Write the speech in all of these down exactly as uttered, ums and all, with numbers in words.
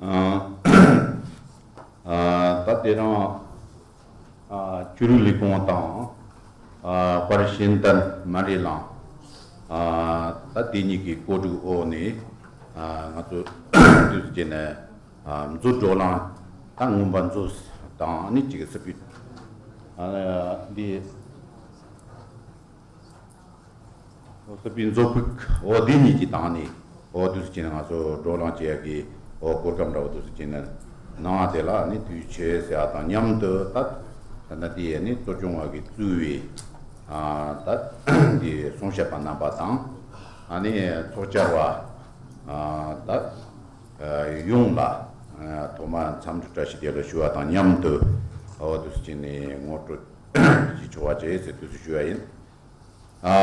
ཨ། ཨ། ད་དེ་རིང་ཨ་ཆོས་རིག་ལས་ཁུངས་དང་ཨ་དཔལ་ཤེས་ལྡན་མ་འདྲེས་གླིང་ཨ་ད་དེ་གཉིས་ཀྱི་བཀོད་སྒྲིག་འོག་ནས་ཨ་ང་ཚོ་དུས་སུ་བྱས་ནས་ཨ་མཛོད་བགྲོ་གླེང་ད་མངོན་པ་མཛོད་དང་ནི་གཅིག་སྲིད་པའི་ཨ་འདི། སྲིད་པའི་མཛོད་ཕུག་འོ་འདི་གཉིས་ཀྱི་སྟེང་ནས་འོ་དུས་སུ་བྱས་ནས་ང་ཚོ་བགྲོ་གླེང་བྱེད་ཡག་གི་འོ་གོ་སྐབས་འདྲ་བོ་དུས་སུ་བྱས་ནས་གནང་བ་དེ་ལ་ནི་དུས་ཆེ་ཟེར་བ་དང་མཉམ་དུ་ད་ད་ལྟ་དེ་ནི་གཙོ་སྐྱོང་བ་གིས་གཙོས་པའི་ཨ་ད་འདི་གསུང་བཤད་པ་རྣམ་པ་དང་ཨ་ནི་ཚོགས་བཅར་བ་ཨ་ད་ཡོངས་ལ་ཨ་ཐོག་མར་འཚམས་འདྲི་བཀྲ་ཤིས་བདེ་ལེགས་ཞུ་བ་དང་མཉམ་དུ་འོ་དུས་སུ་བྱས་ནས་ངོ་སྤྲོད་ཞུ་ཆོག་པ་བྱས་ཟེར་དུས་སུ་ཞུ་བ་ཡིན། ཨ་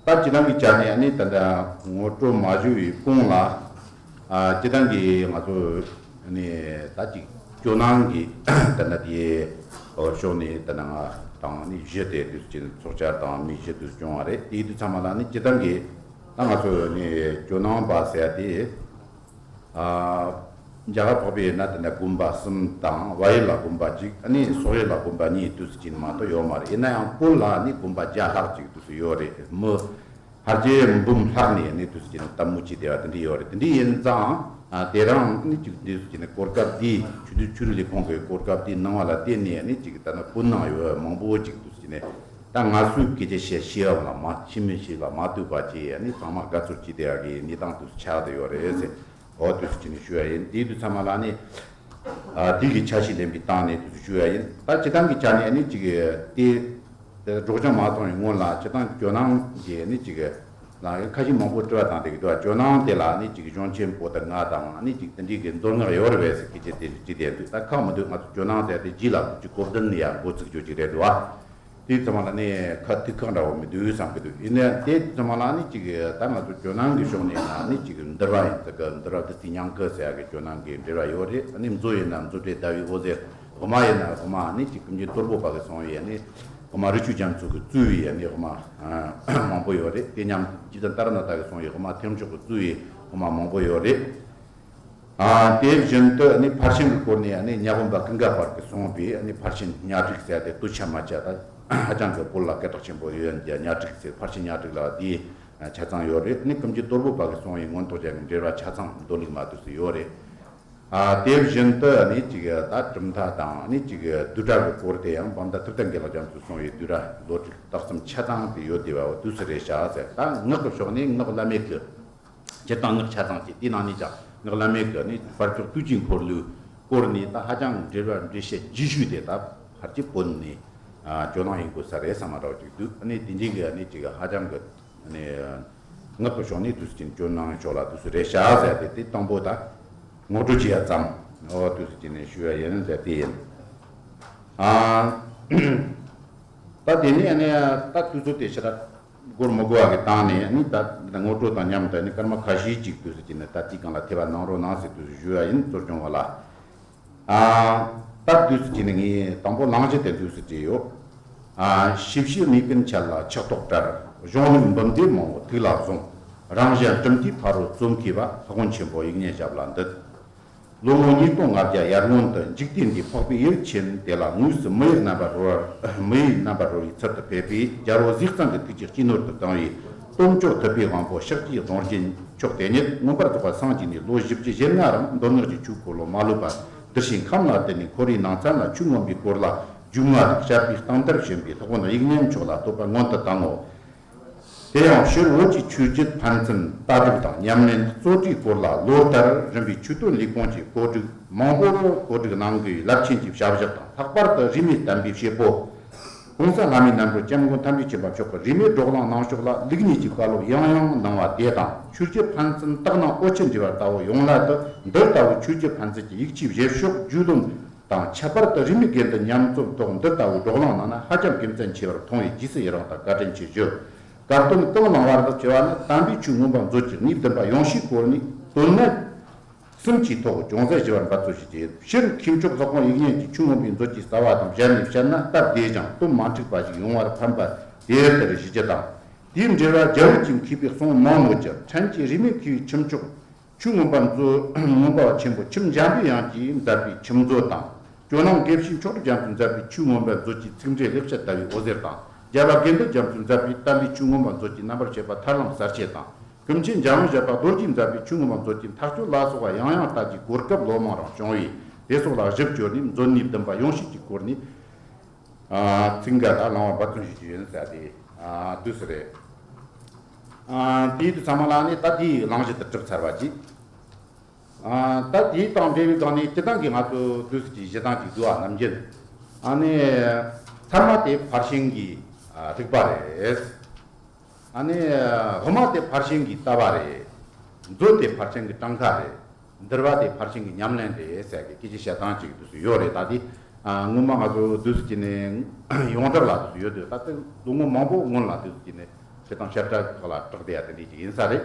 ད་སྤྱི་བཏང་གི་ཆ་ནས་ཨ་ནི་ད་ལྟ་ངོ་སྤྲོད་མ་ཞུ་བའི་གོང་ལ་ཨ་སྤྱི་བཏང་གི་ང་ཚོ་ཨ་ནི་ད་ཅིག་ཇོ་ནང་གི་ད་ལྟ་དེ་ཕྱོགས་ནས་ད་ལྟ་ང་དང་ཨ་ནི་གཞི་དེ་དུས་ཀྱི་ཚོགས་བཅར་དང་མི་གཞི་དུས་སྐྱོང་བ་རེད། དེའི་དུས་ཚང་མ་ལ་ཨ་ནི་སྤྱི་བཏང་གི་ད་ང་ཚོ་ཨ་ནི་ཇོ་ནང་པ་ཟེར་ཡ་དེ། ཨ་རྒྱ་གར་འཕགས་པའི་ཡུལ་ན་དེ་འདྲ་དགོན་པ་གསུམ་དང་བལ་ཡུལ་ལ་དགོན་པ་གཅིག་ཨ་ནི་སོག་ཡུལ་ལ་དགོན་པ་གཉིས་དུས་སུ་ཅིག་མ་གཏོགས་ཡོད་མ་རེད། ཡིན་ན་ཡང་བོད་ལ་ཨ་ནི་དགོན་པ་བརྒྱ་ལྷག་ཅིག་དུས་སུ་ཡོད་རེད། མི་ཕལ་ཆེར་འབུམ་ལྷག་ནས་ཨ་ནི་དུས་སུ་ཅིག་ལྟད་མོ་བྱས་བསྡད་པ་དེ་འདྲ་ཡོད་རེད། དེ་འདྲ་ཡིན་ཙང་ཨ་དེ་རིང་ཨ་ནི་ཅིག་དུས་སུ་ཅིག་ནས་གོ་སྐབས་འདི་ཆོས་དུས་ཆོས་རིག་ལས་ཁུངས་ཀྱི་གོ་སྐབས་འདི་གནང་བ་ལ་བརྟེན་ནས་ཨ་ནི་ཅིག་ད་ནི་བོད་ནང་ཡོད་མང་པོ་ཅིག་དུས་སུ་ཅིག་ནས་ད་ང་ཚོའི་སྐད་ཆ་བཤད་ཤེས་པ་ལ་མ་ཤེས་མི་ཤེས་ལ་མ་ཐུག་པ་བྱས་ཨ་ནི་ཚང་མ་དགའ་ཚོར་བྱས་བསྡད་ཡག་གི་གནས་སྟངས་དུས་སུ་ཆགས་བསྡད་ཡོད་རེད་ཟེར། འོ་དུས་སུ་ཅིག་ནས་ཞུ་ཡ་ཡིན། དེའི་དུས་ཚང་མ་ལ་ནི་ཨ་དེ་གི་ཆ་ཤས་ལེན་པའི་སྟེང་ནས་དུས་སུ་ཞུ་ཡ་ཡིན། ད་སྤྱི་བཏང་གི་ཆ་ནས་ནི་ཅིག་དེ་སྒྲོག་སྦྱང་མ་བཏང་བའི་སྔོན་ལ་སྤྱི་བཏང་གི་ཇོ་ནང་གི་ནི་ཅིག་ལ་ཁ་ཤས་མང་པོ་དྲི་བ་བཏང་བསྡད་ཀྱི་འདུག་ཇོ་ནང་དེ་ལ་ནི་ཅིག་གཞུང་ཆེན་པོ་ཏི་ལྔ་དང་ནི་ཅིག་དེ་འདྲའི་གི་མདོ་སྔགས་ཡོད་རེད་པས་ཟེར་སྐད་ཆ་དེ་བྲིས་བསྡད་འདུག་ད་ཁག་མི་འདུག་ང་ཚོ་ཇོ་ནང་ཟེར་དེ་རྗེས་ལ་ཅིག་གོ་བདུན་ནི་ཡང་འགོ་ཚུགས་རྒྱུ་ཅིག་རེད་འདུག་ཨ། དེའི་ཚང་མ་ལ་ནི་ཁ་ཐུག་ཁག་འདྲ་བོ་མི་འདུག་བསམ་གྱི་འདུག་ཡིན་ནའང་དེའི་ཚང་མ་ལ་ནི་ཅིག་ད་ང་ཚོ་ཇོ་ནང་གི་ཕྱོགས་ནས་ན་ནི་ཅིག་འདུལ་བ་ཡིན་ཙི་གི་འདུལ་བ་བདུད་རྩིའི་ཉམས་ཀྱི་ཟེར་ཡ་གི་ཇོ་ནང་གི་འགྲེལ་བ་ཡོད་རེད། ནི་མཛོད་ཡིན་ན་མཛོད་འགྲེལ་ཟླ་བའི་འོད་ཟེར། དབུ་མ་ཡིན་ན་དབུ་མ་ནི་ཅིག་ཀུན་མཁྱེན་དོལ་པོ་པ་གི་གསུང་བའི་ནི་དབུ་མ་རི་ཆོས་རྒྱ་མཚོ་གི་གཙོས་པའི་ནི་དབུ་མ་མང་པོ་ཡོད་རེད། དེ་མཉམ་དུ་སྤྱི་བཏང་ཏཱ་ར་ནཱ་ཐ་གི་གསུང་བའི་དབུ་མ་ཐེག་མཆོག་གི་གཙོས་པའི་དབུ་མ་མང་པོ་ཡོད་རེད། ཨ་དེ་བཞིན་དུ་ནི་ཕར་ཕྱིན་གྱི་སྐོར་ནས་ནི་ཉ་དབོན་པ་ཀུན་དགའ་དཔལ་གྱིས་གསུངས་པའི་ནི་ཕར་ཕྱིན་གཉའ་ཁྲིག་ཟེར་ཏེ་དུ་ཆ་མ་ཆ་ད་ཧ་ཅང་གི་བོད་ལ་སྐད་གྲགས་ཆེན་པོ་ཡོད་ཡིན་གྱི་གཉའ་ཁྲིག་ཟེར་ཕར་ཕྱིན་གཉའ་ཁྲིག་ལ་དེའི་ཆ་ཚང་ཡོད་རེད། ནི་ཀུན་མཁྱེན་དོལ་པོ་པ་གིས་གསུངས་པའི་མངོན་རྟོགས་རྒྱན་གྱི་འགྲེལ་པ་ཆ་ཚང་མདོ་ལུགས་མ་དུས་སུ་ཡོད་རེད། ཨ་དེ་བཞིན་དུ་ནི་ཅིག་ད་གྲུབ་མཐའ་དང་ནི་ཅིག་བསྡུས་གྲྭ་གི་སྐོར་དེ་ཡང་བམ་ཟླ་ཐུབ་བསྟན་དགེ་ལེགས་རྒྱ་མཚོས་གསུངས་པའི་བསྡུས་གྲྭ་ལོ་དྲུག་རྟགས་ཙམ་ཆ་ཚང་དེ་ཡོད་བསྡད་པ་འོ་དུས་སུ་རེད་ཤག་ཟེར། ད་སྔགས་ཀྱི་ཕྱོགས་ནས་སྔགས་བླ་མེད་ཀྱི་སྤྱིར་བཏང་སྔགས་ཆ་ཚང་གཅིག་དེའི་ནང་ནས་ཀྱང་སྔགས་བླ་མེད་ཀྱི་ནི་དཔལ་མཆོག་དུས་ཀྱི་འཁོར་ལོའི་སྐོར་ནས་ད་ཧ་ཅང་འགྲེལ་བ་འགྲེལ་བཤད་རྒྱས་ཤོས་དེ་ད་ཕལ་ཆེར་བོད་ནས་ཨ་ཇོ་ནང་ཡིན་དགོས་ས་རེད་བསམ་པ་འདྲ་བོ་ཅིག་འདུག་ཨ་ནི་དེ་འདྲའི་གི་ཨ་ནི་ཅིག་ཧ་ཅང་གི་ཨ་ནི་སྔགས་ཀྱི་ཕྱོགས་ནས་དུས་སུ་ཅིག་ཇོ་ནང་ཕྱོགས་ལ་དུས་སུ་རེད་ཤག་ཟེར་ཏེ་དེ་དང་པོ་ད་ངོ་སྤྲོད་བྱེད་ཡ་ཙམ་འོ་དུས་སུ་ཅིག་ནས་ཞུ་ཡ་ཡིན་ཟེར་དེ་ཡིན། ཨ་ད་དེ་ནས་ཨ་ནི་ད་དུས་ཚོད་དེ་ཞེ་དྲག་འགོར་མི་དགོས་པ་གི་སྟེང་ནས་ནི་ད་ངོ་སྤྲོད་དང་མཉམ་དུ་ནི་སྐར་མ་ཁ་ཤས་ཅིག་དུས་སུ་ཅིག་ནས་ད་དེའི་སྒང་ལ་ཐེ་བ་གནང་རོགས་གནང་ཟེར་དུས་སུ་ཞུ་ཡ་ཡིན། གཙོ་སྐྱོང་བ་ལ། ཨ་ད་དུས་སུ་ཅིག་ནས་ངས་དང་པོ་གླེང་གཞི་དེ་དུས་སུ་བྲིས་ཡོད། ཨ་ཞིབ་བཤེར་མེ་ཀུན་ཆད་ལ་ཕྱག་ཐོག་བྲལ། གཞུང་ལུགས་འབུམ་སྡེ་མང་པོ་ཐུགས་ལ་བཟུང་། རང་གཞན་གྲུབ་མཐའི་ཕ་རོལ་རྩོམ་མཁས་པ། སློབ་དཔོན་ཆེན་པོ་དབྱིག་གཉེན་ཞབས་ལ་འདུད། ལོ་ངོ་ཉིས་སྟོང་ལྔ་བརྒྱ་ཡར་སྔོན་དུ་འཇིག་རྟེན་འདིའི་འཕགས་པའི་ཡུལ་ཆེན་དེ་ལ་དངོས་སུ་མི་ཡུལ་རྣམ་པར་རོལ་བར་མི་ཡུལ་རྣམ་པར་རོལ་བའི་ཚུལ་དུ་ཕེབས་པས། རྒྱལ་པོ་གཟི་གཙང་གི་ཐུགས་ཀྱི་སྤྱི་ནོར་དུ་བཏང་བའི་སྟོབས་འབྱོར་ཐུབ་པའི་དབང་པོ་ཤཱཀྱའི་གདུང་རྒྱུད་མཆོག་དེ་ཉིད་མངོན་པར་རྫོགས་པར་སངས་རྒྱས་ནས་ལོ་བཞི་བཅུ་ཞེ་ལྔ་རིང་མདོ་སྔགས་ཀྱི་ཆོས་འཁོར་ལོ་མ་ལུས་པ་བསྡུར་ཞིང་ཁམས་ལ་བསྟན་ནས། འཁོར་བའི་ནང་ཚན་ལ་ཆོས་མངོན་པའི་སྐོར་ལ་རྒྱུས་མངའ་རིག་བཤད་པའི་སྟེང་དར་བྱོན་པའི་སློབ་དཔོན་དབྱིག་གཉེན་མཆོག་ལ་བསྟོད་པ་མངོན་དུ་བཏང་ངོ་། དེ་ཡང་ཕྱིར་བོད་ཀྱི་ཆོས་བརྒྱུད་ཕན་ཚུན་ལྟ་གྲུབ་དང་ཉམས་ལེན་གཙོ་གྲས་སྐོར་ལ་ལོ་ལྟར་རིམ་པས་ཆོས་དོན་ལས་ཁུངས་ཀྱིས་བཀོད་སྒྲིག་མང་པོར་བཀོད་སྒྲིག་གནང་དགོས་པའི་རླབས་ཆེན་གྱི་བྱ་བཞག་དང་། ལྷག་པར་དུ་རིས་མེད་བསྟན་པའི་བྱེད་པོ་༸གོང་ས་ལྷ་མིའི་རྣམ་གྲོལ་སྐྱབས་མགོན་ཐམས་ཅད་མཁྱེན་པ་མཆོག་གིས་རིས་མེད་བགྲོ་གླེང་གནང་ཕྱོགས་ལ་ལུགས་གཉིས་ཀྱི་བཀའ་སློབ་ཡང་ཡང་གནང་བ་དེ་དང་། ཆོས་བརྒྱུད་ཕན་ཚུན་དག་སྣང་དབུ་ཆེན་འབྲེལ་བ་ལྟ་བུ་ཡོང་སླད་དུ་འདི་ལྟ་བུའི་ཆོས་བརྒྱུད་ཕན་ཚུན་གྱི་ཡིག་ཆའི་བཞེད་ཕྱོགས་རྒྱུས་ལོན་དང་། ཁྱད་པར་དུ་རིས་མེད་དགེ་འདུན་མཉམ་འཛོམས་ཐོག་འདི་ལྟ་བུའི་བགྲོ་གླེང་གནང་ན་ཧ་ཅང་དགེ་མཚན་ཆེ་བར་མཐོང་བས་རྗེས་སུ་ཡི་རང་དང་བཀའ་དྲིན་ཆེ་ཞུ། བཀའ་དྲིན་གང་གནང་བར་དུ་བྱ་བ་ནི་དམ་པའི་ཆོས་མངོན་པ་མཛོད་ཀྱི་གནས་བདུན་པ་ཡོངས་ཤེས་སྐོར་ནས་དོན་གནད་གསུམ་གྱི་ཐོག་ཅུང་ཟད་ཞུ་བར་འབད་རྩོལ་ཞུ་རྒྱུ་ཡིན། སྤྱིར་མཁས་མཆོག་སློབ་དཔོན་དབྱིག་གཉེན་གྱི་ཆོས་མངོན་པའི་མཛོད་ཀྱི་རྩ་བ་དང་སྦྱར་ནས་བཤད་ན་སྟབས་བདེ་ཞིང་དོན་མ་འཁྲུགས་པ་ཞིག་ཡོང་བར་ཕན་པ་དེ་ལྟར་ཞུ་རྒྱུ་དང་། དེའི་འགྲེལ་བ་རྒྱ་བོད་ཀྱི་མཁས་པའི་གསུང་མང་མོད་ཀྱང་ཕྲན་གྱིས་རིས་མེད་མཁས་པའི་ཁྱུ་མཆོག་ ཆོས་མངོན་པ་མཛོད། མངོན་པ་ཆེན་པོ་ཁྱིམ་འཇམ་པའི་དབྱངས་ཀྱིས་མཛད་པའི་ཆིབས་མཛོད་དང་། ཇོ་ནང་དགེ་བཤེས་མཆོག་སྤྲུལ་རྒྱ་མཚོས་མཛད་པའི་ཆོས་མངོན་པ་མཛོད་ཀྱི་ཚིག་འགྲེལ་ལེགས་བཤད་ཟླ་བའི་འོད་ཟེར་དང་། རྒྱལ་བ་དགེ་འདུན་རྒྱ་མཚོས་མཛད་པའི་བསྟན་པའི་ཆོས་མངོན་པ་མཛོད་ཀྱི་རྣམ་པར་བཤད་པ་ཐར་ལམ་གསལ་བྱེད་དང་། ཀུན་མཁྱེན་འཇམ་དབྱངས་བཞད་པ་རྡོ་རྗེས་མཛད་པའི་ཆོས་མངོན་པ་མཛོད་ཀྱི་མཐའ་དཔྱོད་ལ་སོགས་པ་ཡང་ཡང་བལྟ་རྒྱུའི་གོ་སྐབས་ལོ་མང་རང་བྱུང་བས། དེ་སོགས་ལ་ཞིབ་བརྗོད་ནས་མཛོད་གནས་བདུན་པ་ཡོངས་ཤེས་ཀྱི་སྐོར་ནས། ཨ། ཚིག་འགའ་ལ་བླང་བར་འབད་བརྩོན་ཞུ་རྒྱུ་ཡིན་ཟེར་ཏེ། ཨ། འདུག་སེ་རེད། ཨ། དེའི་དུས་ཚང་མ་ལ་ནི་ད་དེའི་གླེང་གཞི་དེ་གྲུབ་ཚར་བ་ཅིག་ཨ། ད་དེའི་དང་འབྲེལ་བའི་སྒང་ནས་སྤྱིར་བཏང་གི་ང་ཚོ་འདུག་སེ་ཅིག་བཞེད་སྟངས་ཅིག་འདུག་ཨ། ནམ་རྒྱུན། ཨ་ནི། ཚད་མ་དེ་ཕར་ཕྱིན་གྱི། ཨ། རིགས་པ་རེད། ཨ་ནི། དབུ་མ་དེ་ཕར་ཕྱིན་གྱི་ལྟ་བ་རེད། མཛོད་དེ་ཕར་ཕྱིན་གྱི་གྲངས་ཀ་རེད། འདུལ་བ་དེ་ཕར་ཕྱིན་གྱི་ཉམས་ལེན་རེད་ཟེར་གི་སྐད་ཆ་བཤད་སྟངས་ཅིག་འདུག་སེ་ཡོད་རེད། ད་དེ། ཨ། སྔོན་མ་ང་ཚོ་འདུག་སེ་བྱས་ནས་ཡོངས་གྲགས་ལ་འདུག་སེ་ཡོད་དུས། ད་ལྟ་ལོ་ངོ་མང་པོ་སྔོན་ལ་འདུག་སེ་བྱས་ནས་བྱེད་སྟངས་བཤད་གྲྭ་ཁག་ལ་གྲགས་བསྡད་ཡ་དེ་འདྲ་ཅིག་ཡིན་ས་རེད།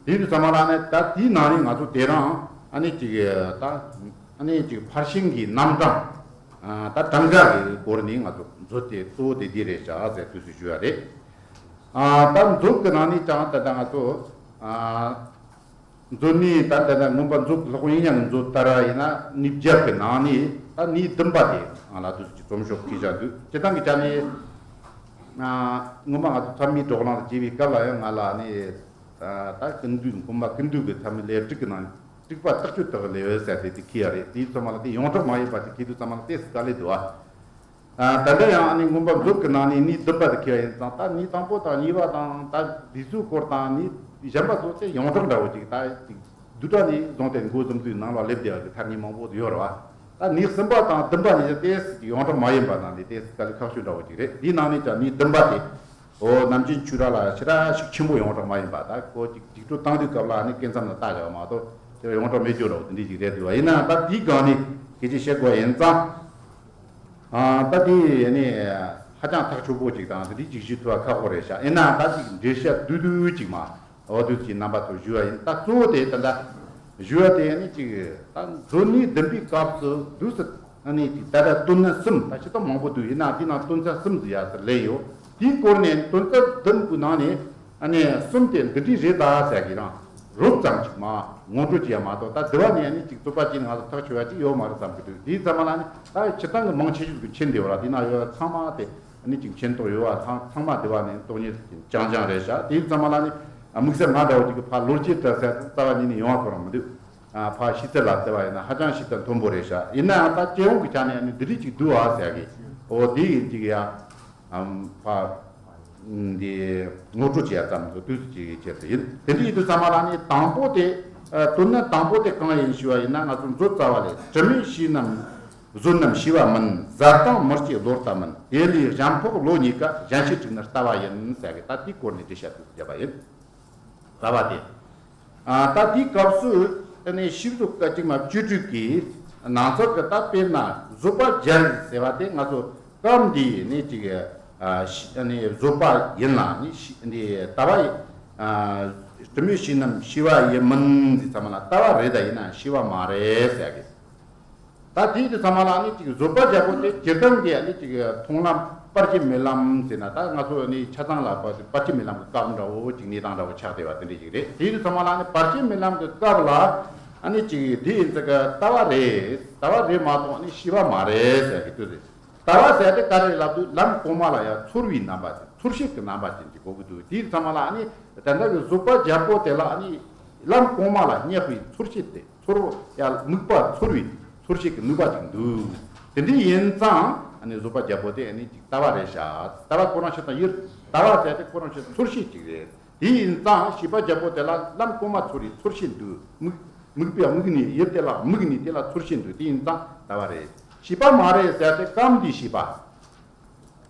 དེ་དུས་ཚང་མ་ལ་ནི་ད་དེའི་ནང་ནས་ང་ཚོ་དེ་རིང་ཨ་ནི་ཅིག་ད་ཨ་ནི་ཅིག་ཕར་ཕྱིན་གྱི་རྣམ་གྲངས། ཨ། ད་གྲངས་ཀ་གི་སྐོར་ནས་ང་ཚོ་མཛོད་དེ་གཙོ་བོ་དེ་འདི་རེད་བཞག་ཟེར་འདུག་སེ་ཞུ་ཡ་རེད། ཨ། ད་མཛོད་ཀྱི་ནང་ནས་ཀྱང་ད་ལྟ་ང་ཚོ། ཨ། མཛོད་ནི་ད་ལྟ་ད་མངོན་པ་མཛོད་ཀྱི་ལྷག་པར་དབྱིག་གཉེན་གྱི་མཛོད་ལྟར་བ་ཡིན་ན་གནས་བརྒྱད་ཀྱི་ནང་ནས་ད་གནས་བདུན་པ་དེ་ང་ལ་འདུག་སེ་རྩོམ་ཤོག་བྲིས་བཞག་འདུག་སྤྱིར་བཏང་གི་ཆ་ནས། ཨ། སྔོན་མ་ང་ཚོ་ཚད་མའི་བགྲོ་གླེང་ལ་བྱས་པའི་སྐབས་ལ་ཡང་ང་ལ་ནི། ད་ད་ཀུན་བཏུས་མགོ་མ་ཀུན་བཏུས་ཀྱི་ཚད་མའི་ལས་རིགས་ཀྱི་ནང་དྲུག་པ་རྟགས་ཆོས་དག་ལས་ཟེར་ཏེ་དེ་འཁྱེར་ཡ་རེད། དེའི་ཚང་མ་ལ་དེ་ཡོངས་གྲགས་མ་ཡིན་པ་དེ་འཁྱེར་དུས་ཚང་མ་ལ་ཏོག་ཙམ་དཀའ་ལས་འདུག་ཨ། ཨ། ད་ལྟ་ཡང་ཨ་ནི་མངོན་པ་མཛོད་ཀྱི་ནང་ནས་གནས་བདུན་པ་དེ་འཁྱེར་བ་ཡིན་ཙང་། ད་གནས་དང་པོ་དང་གཉིས་པ་དང་ད་འདི་ཚོའི་སྐོར་དང་གནས་གཞན་པ་ཚོ་དེ་ཡོངས་གྲགས་འདྲ་བོ་ཅིག་ད་ཅིག་བསྡུས་གྲྭ་ནས་བཟུང་སྟེ་འགོ་བཟུང་དུས་ནང་ལ་སླེབས་བསྡད་པ་གི་ཐ་སྙད་མང་པོ་ཡོད་རེད་བ། ད་གནས་གསུམ་པ་དང་བདུན་པ་གཉིས་ཀ་ཏོག་ཙམ་ཅིག་ཡོངས་གྲགས་མ་ཡིན་པ་ནང་ནས་ཏོག་ཙམ་དཀའ་ལས་ཁག་ཤོས་འདྲ་བོ་ཅིག་རེད། འདིའི་ནང་ནས་ཀྱང་གནས་བདུན་པ་དེ། འོ། ནམ་རྒྱུན་ཆོས་གྲྭ་ལ་ཞེ་དྲག་ཤུགས་ཆེན་པོ་ཡོངས་གྲགས་མ་ཡིན་པ། ད་ཁོ་ཅིག་རྒྱུགས་སྤྲོད་བཏང་དུས་སྐབས་ལ་ནི་སྐད་མཚམས་ལ་བལྟ་བཞག་མ་གཏོགས་དེ་ཡོངས་གྲགས་མེད་རྒྱུ་འདྲ་བོ་དེ་འདྲ་ཅིག་རེད་འདུག་བ། ཡིན་ནའང་ད་དེའི་སྒང་ནས་སྐད་ཆ་བཤད་དགོས་ཡིན་ཙང་། ཨ། ད་དེ་ནི་ཧ་ཅང་ཐག་ཆོད་པོ་ཅིག་དང་དེ་འདྲ་ཅིག་ཞུ་ཐུབ་པ་ཁག་པོ་རེད་ཤག་ཡིན་ནའང་ད་ཅིག་འགྲེལ་བཤད་བསྡུས་བསྡུས་ཅིག་མ། འོ། འདུག་སེ་རྣམ་པ་ཚོར་ཞུ་བ་ཡིན། ད་གཙོ་བོ་དེ་ད་ལྟ་ཞུ་བ་དེ་ནི་ཅིག་ད་མཛོད་གནས་བདུན་པའི་སྐབས་སུ་འདུག་སེ་ཨ་ནི་ཅིག་ད་ལྟ་དོན་ཚན་གསུམ། ད་ཞེ་དྲག་མང་པོ་འདུག་ཡིན་ནའང་དེའི་ནང་དོན་ཚན་གསུམ་ཟེར་ཡ་ཟེར་ལས་ཡོད། དེའི་སྐོར་ནས་དོན་ཚན་བདུན་པོའི་ནང་ནས་ཨ་ནི་གསུམ་དེ་འདི་འདྲ་རེད་ད་ཟེར་གི་རང་རོབ་ཙམ་ཅིག་མ་ངོ་སྤྲོད་བྱེད་ཡ་མ་གཏོགས། ད་དེ་བ་ནས་ཨ་ནི་ཅིག་རྩོད་པ་བྱས་ནས་ང་ཚོ་ཐག་ཆོད་ཡ་ཅིག་ཡོད་མ་རེད་བསམ་གི་འདུག་དེའི་ཚང་མ་ལ་ནི་ད་སྤྱིར་བཏང་གི་མང་ཆེ་ཤོས་ཀྱི་མཁྱེན་བསྡད་པ་ར། དེའི་ནང་ཡོད་པ་ཚང་མ་དེ་ཨ་ནི་ཅིག་མཁྱེན་རྟོགས་ཡོད་པ། ཚང་ཚང་མ་དེ་བ་ནས་རྟོགས་ཉེས་རྐྱང་རྐྱང་རེད་ཤག་དེའི་ཚང་མ་ལ་ནི་དམིགས་བསལ་ང་འདྲ་བོ་ཅིག་གི་ཕར་ལོ་རྒྱུས་འདྲ་ཟེར་རྩ་བ་ཉིད་ནས་ཡོང་བ་ཁོ་རང་མི་འདུག་ཨ། ཕར་ཤེས་ཚད་ལ་བལྟས་པ་ཡིན་ན་ཧ་ཅང་ཤེས་ཚད་མཐོན་པོ་རེད་ཤག་ཡིན་ནའང་ད་སྤྱི་ཡོངས་ཀྱི་ཆ་ནས་ནི་འདི་འདྲ་ཅིག་འདུག་ཨ་ཟེར་གི། འོ། དེ་ཡིན་ཅིག་ཡ། ཨམ། ཕར་འདི་ངོ་སྤྲོད་བྱེད་ཡ་ཙམ་དུ་དུས་སུ་ཅིག་བྱས་ཏེ་ཡིན། དེ་འདྲ་ཡིན་དུས་ཚང་མ་ལ་ནི་དང་པོ་དེ། ཨ། དོན་ནི་དང་པོ་དེ་གང་ཡིན་ཞུ་བ་ཡིན་ན། ང་ཚོ་མཛོད་རྩ་བ་ལས། དྲི་མེད་ཤེས་རྣམས་བཟོད་ནམ་ཤེས་པ་མིན། ཟད་དང་མི་སྐྱེ་བློ་ལྟ་མིན། དེ་ལས་གཞན་ཕོག་བློ་རྙེད་དཀའ། གཞན་ཤེས་དྲུག་ནི་ལྟ་བ་ཡིན་ཟེར་གི། ད་དེའི་སྐོར་ནས་འགྲེལ་བཤད་དུ་བརྒྱབ་པ་ཡིན། རྩ་བ་དེ། ཨ། ད་དེའི་སྐབས་སུ་ཨ་ནི་ཤེས་བཟོད་བཀའ་བཅུ་མ་བཅུ་དྲུག་གི་ནང་ཚགས་ཀྱི། ད་དཔེར་ན་བཟོད་པ་རྒྱལ་ཟེར་བ་དེ་ང་ཚོ་སྐབས་འདིའི་ནི་ཅིག་ཨ། ཤི། ཨ་ནི་བཟོད་པ་ཡིན་ལ་ནི་ཤི། འདི་ལྟ་བ་ཡིན། ཨ། དྲི་མེད་ཤེས་རྣམས་ཤེས་པ་ཡིན་མིན་ཟེར་ཚང་མ་ལ་ལྟ་བ་རེད་ད་ཡིན་ན་ཤེས་པ་མ་རེད་ཟེར་གི། ད་དེའི་དུས་ཚང་མ་ལ་ནི་ཅིག་བཟོད་པ་རྒྱལ་པོ་དེ་སྤྱིར་བཏང་གི་ནི་ཅིག་མཐོང་ལམ་བར་ཆད་མེད་ལམ་ཟེར་ན། ད་ང་ཚོ་ནི་ཆ་ཚང་ལ་བར་ཆད་མེད་ལམ་གྱི་སྐབས་འདྲ་བོ་ཅིག་གནས་སྟངས་འདྲ་བོ་ཆགས་བསྡད་པ་དེ་འདྲ་ཞིག་རེད། དེའི་དུས་ཚང་མ་ལ་ནི་བར་ཆད་མེད་ལམ་གྱི་སྐབས་ལ་ཨ་ནི་ཅིག་འདི་ཡིན་ཙི་ག་ལྟ་བ་རེད། ལྟ་བ་རེད་མ་གཏོགས་ནི་ཤེས་པ་མ་རེད་ཟེར་གི་དུས་རེད། ལྟ་བ་ཟེར་དེ་ག་རེ་ལབ་དུས་ལམ་གོང་མ་ལ་ཡང་ཚོར་བའི་རྣམ་པ་ཅན། ཚོར་ཤེས་ཀྱི་རྣམ་པ་ཅན་གྱི་གོ་གི་འདུག་དེའི་ཚང་མ་ལ་ཨ་ནི་དེ་འདྲ་གི་བཟོད་པ་རྒྱལ་པོ་དེ་ལ་ཨ་ནི་ལམ་གོང་མ་ལ་སྙེག་པའི་ཚོར་ཤེས་དེ། ཚོར་ཡ་དམིགས་པ་ཚོར་བའི་ཚོར་ཤེས་ཀྱི་ནུས་པ་ཅིག་འདུག་དེ་འདྲ་ཡིན་ཙང་ཨ་ནི་བཟོད་པ་རྒྱལ་པོ་དེ་ཨ་ནི་ཅིག་ལྟ་བ་རེད་ཤག་ལྟ་བ་ཁོ་རང་ཤེས་དང་ཡུལ། ལྟ་བ་ཟེར་དེ་ཁོ་རང་ཤེས་ཚོར་ཤེས་ཅིག་རེད། དེ་ཡིན་ཙང་ཤེས་པ་རྒྱལ་པོ་དེ་ལ་ལམ་གོང་མ་ཚོར་བའི་ཚོར་ཤེས་འདུག་དམིགས། དམིགས་པའི་དམིགས་ནས། ཡུལ་དེ་ལ་དམིགས་ནས་དེ་ལ་ཚོར་ཤེས་འདུག་དེ་ཡིན་ཙང་ལྟ་བ་རེད། ཤེས་པ་མ་རེད་ཟེར་དེ་སྐབས་འདིའི་ཤེས་པ།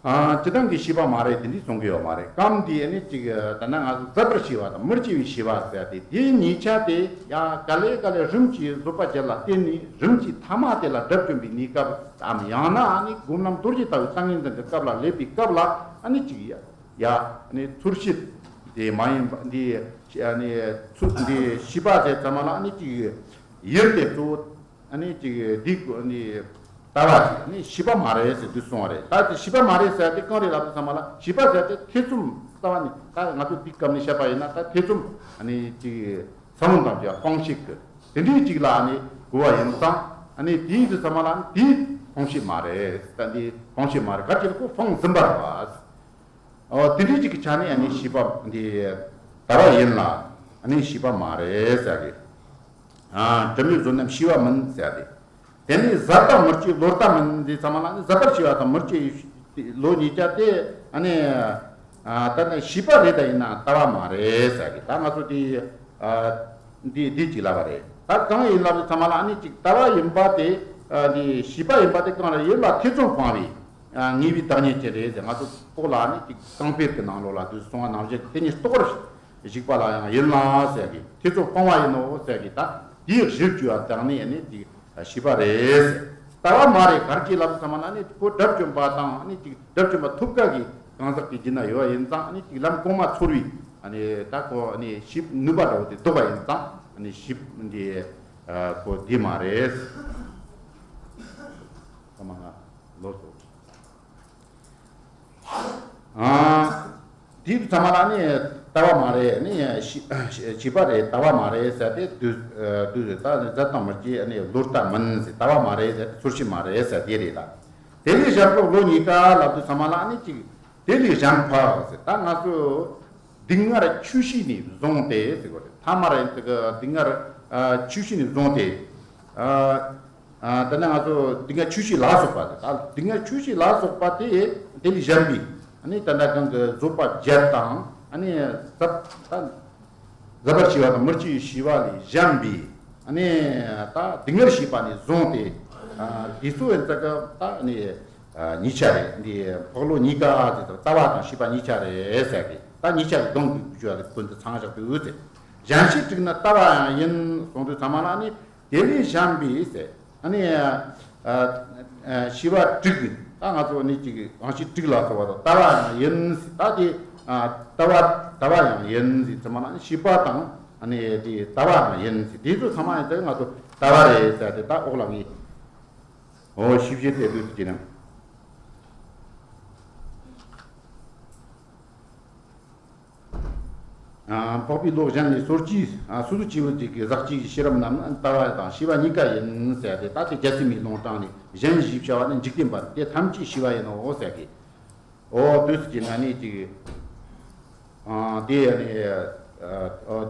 ཨ། སྤྱིར་བཏང་གི་ཤེས་པ་མ་རེད་དེ་འདྲ་གསུང་གི་ཡོད་མ་རེད། སྐབས་འདིའི་ནི་ཅིག་ད་ནི་ང་ཚོ་ཟད་པར་ཤེས་པ་དང་མི་སྐྱེ་བའི་ཤེས་པ་ཟེར་དེ། དེའི་གཉིས་ཆ་དེ་ཡ་ག་ལེ་ག་ལེ་རིམ་གྱིས་བཟོད་པ་རྒྱལ་ལ་བརྟེན་ནས་རིམ་གྱིས་ཐ་མ་དེ་ལ་སྒྲུབ་བཅོམ་པའི་གནས་སྐབས་སམ། ཡང་ན་ཨ་ནི་སྒོམ་ལམ་རྡོ་རྗེ་ལྟ་བུའི་ཏིང་ངེ་འཛིན་གྱི་སྐབས་ལ་སླེབས་པའི་སྐབས་ལ་ཨ་ནི་ཅིག་ཡ། ཡ། ཨ་ནི་ཚོར་ཤེས་དེ་མ་ཡིན་པ་འདི། ཨ་ནི་ཚུལ་འདི་ཤེས་པ་ཟེར་ཙམ་ལ་ཨ་ནི་ཅིག་ཡུལ་དེ་གཙོ་བོ། ཨ་ནི་ཅིག་འདི་ཨ་ནི་ལྟ་བ་ཅིག་ཨ་ནི་ཤེས་པ་མ་རེད་ཟེར་འདི་གསུངས་པ་རེད། ད་དེ་ཤེས་པ་མ་རེད་ཟེར་དེ་གང་རེད་ལབ་དུས་ཙམ་པ་ལ། ཤེས་པ་ཟེར་དེ་ཐེ་ཚོམ། རྩ་བ་ནས་ད་ང་ཚོ་འདི་སྐབས་ནས་བཤད་པ་ཡིན་ན་ད་ཐེ་ཚོམ། ཨ་ནི་ཅིག་ ས་བོན་དང་བཅས་པ་སྤང་བྱེད་ཀྱི་དེ་འདྲའི་ཅིག་ལ་ནི་གོ་བ་ཡིན་ཙང་ཨ་ནི་དེའི་དུས་ཚང་མ་ལ་ནི་དེའི་སྤང་བྱེད་མ་རེད། ད་འདི་སྤང་བྱེད་མ་རེད། ག་ཅི་ལ་ཁོ་སྤང་ཟིན་པ་རེད་པ། ཨོ་དེ་འདྲའི་ཅིག་གི་ཆ་ནས་ཨ་ནི་ཤེས་པ་འདི་ལྟ་བ་ཡིན་ལ་ཨ་ནི་ཤེས་པ་མ་རེད་ཟེར་གི། ཨ་དྲི་མེད་བཟོད་ནམས་ཤེས་པ་མིན་ཟེར་ཏེ། དེ་ནས་ཟད་དང་མི་སྐྱེའི་བློ་ལྟ་མིན་འདི་ཚང་མ་ལ་ནི་ཟད་པར་ཤེས་པ་དང་མི་སྐྱེའི་བློ་གཉིས་ཀ་དེ་ཨ་ནི་ཨ་ད་ནི་ཤེས་པ་རེད་ད་ཡིན་ན་ལྟ་བ་མ་རེད་ཟེར་གི། ད་ང་ཚོ་དེ་ཨ་འདི་འདི་ཅིག་ལབ་པ་རེད། ད་གང་ཡིན་ལབ་དུས་ཚང་མ་ལ་ཨ་ནི་ཅིག་ལྟ་བ་ཡིན་པ་དེ་ཨ་འདི་ཤེས་པ་ཡིན་པ་དེ་གང་རེད། ཡིད་ལ་ཐེ་ཚོམ་སྤངས་པའི་ཨ་ངེས་པའི་བདག་ཉིད་ཅན་རེད་ཟེར། ང་ཚོ་ལྐོག་ལ་ཨ་ནི་ཅིག་གང་སྤེལ་གྱི་ནང་ལོགས་ལ་དུ་སོང་བ་ནང་བཞིན་དེ་ཉིད་རྟོགས་པར་གཞིག་པ་ལ་ཡང་ཡིད་ལ་ཟེར་གི། ཐེ་ཚོམ་སྤོང་བ་ཡིན་ནོ་ཟེར་གི། ད་དེའི་གཞིར་གྱུར་བ་དག་ནི་ཡང་ནི་དེ་ཤེས་པ་རེད། ལྟ་བ་མ་རེད། གར་གྱི་ལམ་ཚང་མ་ན་ནི་ཁོ་དགྲ་བཅོམ་པ་དང་ནི་ཅིག་དགྲ་བཅོམ་པ་ཐོབ་དཀའ་གི་གང་ཟག་གི་རྒྱུད་ན་ཡོད་པ་ཡིན་ཙང་ནི་ཅིག་ལམ་གོང་མ་ཚོར་བའི་ནི་ད་ཁོ་ནི་ཤེས་ནུས་པ་འདྲ་བོ་དེ་ལྡོག་པ་ཡིན་ཙང་ནི་ཤེས་འདི་ཁོ་འདི་མ་རེད། ཚང་མ་ང་ལོ་སོ། ཨ། དེ་ཚང་མ་ལ་ནི་ལྟ་བ་མ་རེད། ནི་ཤེས་པ་རེད། ལྟ་བ་མ་རེད་ཟེར་ཏེ་དུས་དུས་ད་ནི་ཟད་དང་མི་སྐྱེ་ནི་བློ་ལྟ་མིན་ཟེར། ལྟ་བ་མ་རེད་ཟེར་ཏེ་ཚོར་ཤེས་མ་རེད་ཟེར་དེ་རེད་ད། དེ་ལས་གཞན་ཕར་བློ་གཉིས་ཀ་ལབ་དུས་ཚང་མ་ལ་ནི་ཅིག་དེ་ལས་གཞན་ཕར་ཟེར། ད་ང་ཚོ་སྡུག་བསྔལ་ཆོས་ཤེས་ནས་བཟུང་སྟེ་ཟེར་གོ་རེད། ཐ་མ་རེད་ཟེར་གི། སྡུག་བསྔལ་ཆོས་ཤེས་ནས་བཟུང་སྟེ། ཨ། ཨ་ད་ནི་ང་ཚོ་སྡུག་བསྔལ་ཆོས་ཤེས་ལ་སོགས་པ་དེ། ད་སྡུག་བསྔལ་ཆོས་ཤེས་ལ་སོགས་པ་དེ་དེ་ལས་གཞན་པའི་ཨ་ནི་ད་ལྟ་གང་གི་བཟོད་པ་བརྒྱད་དང་ཨ་ནི་ཟད་ད་ཟད་པར་ཤེས་པ་དང་མི་སྐྱེ་བའི་ཤེས་པ་ལས་གཞན་པའི་ཨ་ནི་ད་སྡུག་བསྔལ་ཤེས་པ་ནས་བཟུང་སྟེ། ཨ་དེ་ཚོ་ཡིན་ཙང་གི་ད་ཨ་ནི་ཨ་གཉིས་ཆ་རེད། འདི་འཕགས་བློ་གཉིས་ཀ་དེ་ལྟ་བ་དང་ཤེས་པ་གཉིས་ཆ་རེད་ཟེར་གི། ད་གཉིས་ཆ་གི་སྡོམ་དགོས་རྒྱུ་ལ་ཀུན་ཏུ་ཚང་བཞག་དུས་ཟེར། གཞན་ཞིག་དྲུག་ནི་ལྟ་བ་ཡང་ཡིན་གསུངས་དུས་ཚང་མ་ལ་ནི། དེ་ལས་གཞན་པའི་ཟེར། ཨ་ནི་ཨ་ཨ་ཤེས་པ་དྲུག་གི་ད་ང་ཚོ་ནི་ཅིག་རང་བཞིན་དྲུག་ལ་སོགས་པ་དང་ལྟ་བ་ཡང་ཡིན་ཟེར། ད་དེ་ཨ་ལྟ་བ་ལྟ་བ་ཡང་ཡིན་ཟེར་ཚང་མ་ལ་ནི་ཤེས་པ་དང་ཨ་ནི་དེ་ལྟ་བ་ཡང་ཡིན་ཟེར། དེ་ཚོ་ཚང་མ་ཡིན་ཙང་ང་ཚོ་ལྟ་བ་རེད་ཟེར་ཏེ། ད་འོག་ལ་ངས་འོ་ཞིབ་བཤེར་དེ་དུས་ཀྱི་ནང་། ཨ་འཕགས་པའི་བློ་གཞན་ལས་སོ་སྐྱེའི་ཨ་སོ་སོ་སྐྱེ་བོ་དེ་གི་ཟག་བཅས་ཀྱི་ཤེས་རབ་རྣམས་ནི་ལྟ་བ་དང་ཤེས་པ་གཉིས་ཀ་ཡིན་ཟེར་ཏེ། ད་དེ་རྒྱལ་སྲས་མའི་ལུང་དྲངས་ནས། གཞན་ཞེས་བྱ་བ་ནི་འཇིག་རྟེན་པ་དེ་ཐམས་ཅད་ཤེས་པ་ཡིན་ནོ་ཟེར་གི། འོ་དུས་སུ་གྱི་ན་ནི་ཅིག་ཨ་དེ་ནི་ཨ་ཨ།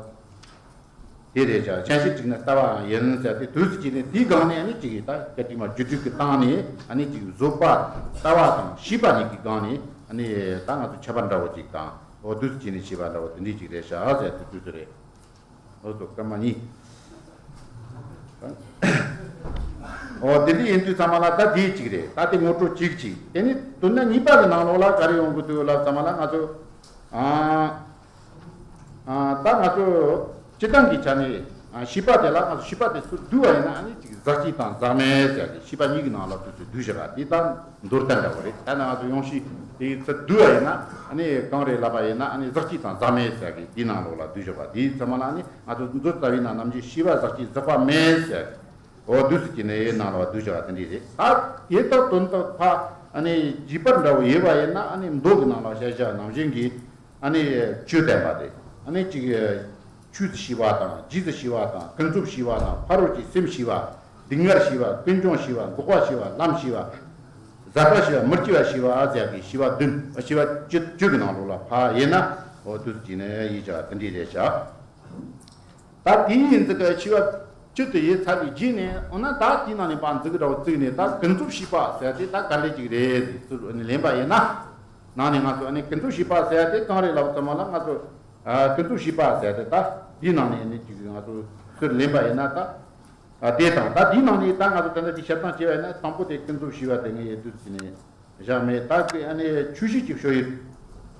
དེ་རེད་བྱ། གཞན་ཞིག་དྲུག་ནི་ལྟ་བའང་ཡིན་ཟེར་ཏེ། དུས་སུ་གྱི་ནི་དེའི་སྒང་ནས་ནི་ཅིག་ད་སྐད་ཅིག་མ་རྒྱུ་དྲུག་གི་སྟེང་ནས་ཨ་ནི་ཅིག་བཟོད་པ་ལྟ་བ་དང་ཤེས་པ་གཉིས་ཀྱི་སྒང་ནས་ཨ་ནི་ད་ང་ཚོ་ཁྱད་པར་འདྲ་བོ་ཅིག་དང་། འོ་དུས་སུ་གྱི་ནི་ཤེས་པ་འདྲ་བོ་དེ་འདྲས་ཅིག་རེད་བྱ་ཟེར་ཏེ་དུས་སུ་རེད། འོ་ཚོ་སྐར་མ་གཉིས། འོ་དེ་འདྲས་ཡིན་དུས་ཚང་མ་ལ་ད་དེ་གཅིག་རེད། ད་དེ་ངོ་སྤྲོད་གཅིག་གཅིག་དེ་ནི་དོན་གཉིས་པ་གི་ནང་ལོགས་ལ་ག་རེ་ཡོང་གི་འདུག་ལབ་ཚང་མ་ལ་ང་ཚོ་ཨ། ཨ་ད་ང་ཚོ་སྤྱི་བཏང་གི་ཆ་ནས་ཨ་ཤེས་པ་དེ་ལ་ང་ཚོ་ཤེས་པ་དེ་ཚུར་བསྡུ་བ་ཡིན་ན་ཨ་ནི་ཅིག་ཟག་བཅས་དང་ཟག་མེད་ཟེར་ཏེ་ཤེས་པ་གཉིས་ཀྱི་ནང་ལ་དུས་ཚོད་བསྡུས་བཞག་པ་དེ་ད་མདོར་བསྟན་འདྲ་བོ་རེད། ད་ནི་ང་ཚོ་ཡོངས་ཤེས་དེ་ཚུར་བསྡུ་བ་ཡིན་ན་ཨ་ནི་གང་རེད་ལབ་པ་ཡིན་ན་ཨ་ནི་ཟག་བཅས་དང་ཟག་མེད་ཟེར་གི་དེའི་ནང་ལོགས་ལ་བསྡུས་བཞག་པ་དེའི་ཚང་མ་ལ་ཨ་ནི་ང་ཚོ་མཛོད་ལྟ་བུའི་ནང་ནམ་རྒྱུན་ཤེས་པ་ཟག་བཅས་ཟག་པ་མེད་ཟེར། འོ་དུས་སུ་གྱི་ནི་ནང་ལ་བསྡུས་བཞག་པ་དེ་འདྲས་རེད། ད་དེ་ལྟར་དོན་དག་ཕ་ཨ་ནི་རྒྱས་པར་འདྲ་བོ་ཡོད་པ་ཡིན་ན་ཨ་ནི་མདོ་གི་ནང་ལ་བཤད་བཞག་ནང་བཞིན་གྱི་ཨ་ནི་ཆོས་བསྟན་པ་དེ་ཨ་ནི་གཅིག་ཆོས་སུ་ཤེས་པ་དང་། རྗེས་སུ་ཤེས་པ་དང་། ཀུན་རྫོབ་ཤེས་པ་དང་། ཕ་རོལ་གྱི་སེམས་ཤེས་པ། སྡུག་བསྔལ་ཤེས་པ། ཀུན་འབྱུང་ཤེས་པ། འགོག་པ་ཤེས་པ། ལམ་ཤེས་པ། ཟད་པ་ཤེས་པ། མི་སྐྱེ་བ་ཤེས་པ་ཟེར་གྱི་ཤེས་པ་བདུན། ཤེས་པ་བཅུ་བཅུ་གི་ནང་ལོགས་ལ་ཕ་ཡིན་ན་འོ་དུས་ཀྱི་ནི་ཡིན་བྱ་དེ་འདྲས་རེད་བྱ། ད་དེའི་ཡིན་ཙི་ག་ཤེས་པ་བཅུ་དེ་ཡིན་ཚར་བའི་རྗེས་ནས་འོ་ན་ད་དེའི་ནང་ནས་པ་འཛུགས་རོགས་བཙུགས་ནས་ད་ཀུན་རྫོབ་ཤེས་པ་ཟེར་དེ་ད་ག་འདྲས་ཅིག་རེད་ཟེར་ཚུར་ལེན་པ་ཡིན་ན། ནང་ནས་ང་ཚོ་ཨ་ནི་ཀུན་རྫོབ་ཤེས་པ་ཟེར་དེ་གང་རེད་ལབ་ཙམ་ལ་ང་ཚོ་ཀུན་རྫོབ་ཤེས་པ་ཟེར་དེ་ད་དེའི་ནང་ནས་ནི་ཅིག་ང་ཚོ་ཚུར་ལེན་པ་ཡིན་ན་ད་དེ་དང་ད་དེའི་ནང་ནས་ད་ང་ཚོ་ད་ལྟ་དེ་བཤད་སྟངས་བྱས་པ་ཡིན་ན་དང་པོ་དེ་ཀུན་རྫོབ་ཤེས་པ་དེ་ངས་ཡོད་དུས་ཟིན་ནས། བཞག་མེད། ད་ཀི་ཨ་ནི་ཆོས་ཤེས་ཀྱི་ཕྱོགས་ཡིན།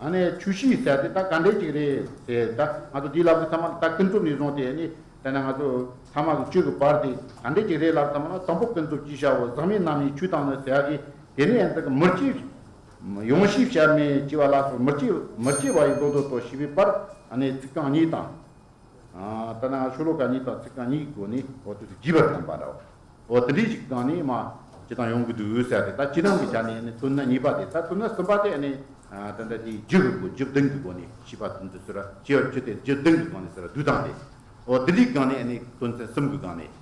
ཨ་ནི་ཆོས་ཤེས་ཟེར་དེ་ད་ག་འདྲས་ཅིག་རེད་ཟེར། ད་ང་ཚོ་འདིའི་ལབ་དུས་ཚང་མ་ད་ཀུན་རྫོབ་ནས་བཟུང་སྟེ་ཨ་ནི་ད་ནི་ང་ཚོ་ཐ་མ་གི་བཅུ་གི་བར་དེ་ག་འདྲས་ཅིག་རེད་ལབ་ཚང་མ་ན། དང་པོ་ཀུན་རྫོབ་ཅེས་བྱའོ། ཟག་མེད་རྣམ་གཉིས་ཆོས་དང་ནི་ཟེར་གི། དེ་ནས་ཡང་དག་མི་སྐྱེ། ཡང་ཤེས་བྱར་མེད་ཅེས་པ་ལ་སོགས་མི་སྐྱེ་མི་སྐྱེ་བ་ཡི་མདོ་མདོ་དོ་ཞེས་པའི་བར་ཨ་ནི་ཚིག་རྐང་གཉིས་དང་། ཨ་ད་ནི་ཤོ་ལོ་ཀ་གཉིས་དང་ཚིག་རྐང་གཉིས་ཀྱི་སྒོ་ནས་འོ་དེ་ཚོ་རྒྱས་པར་བསྟན་པ་འདྲ་བོ། འོ་དེ་འདྲའི་ཞིག་སྒང་ནས་མ་སྤྱི་བཏང་ཡོང་གི་འདུག་ཟེར་ཏེ། ད་སྤྱི་བཏང་གི་ཆ་ནས་ནི་དོན་གཉིས་པ་དེ། ད་དོན་གསུམ་པ་དེ་ནི་ཨ་ད་ལྟ་དེ་རྒྱུ་གི་སྒོ་རྒྱུ་བདུན་གྱི་སྒོ་ནས་ཤེས་པ་དོན་དུ་ཟེར་བ་སྐྱེ་བ་བཅུ་དེ་རྒྱུ་བདུན་གྱི་སྒོ་ནས་ཟེར་བ་བསྡུས་དང་དེ། འོ་དེ་འདྲའི་སྒང་ནས་ཨ་ནི་དོན་ཚན་གསུམ་གྱི་སྒང་ནས་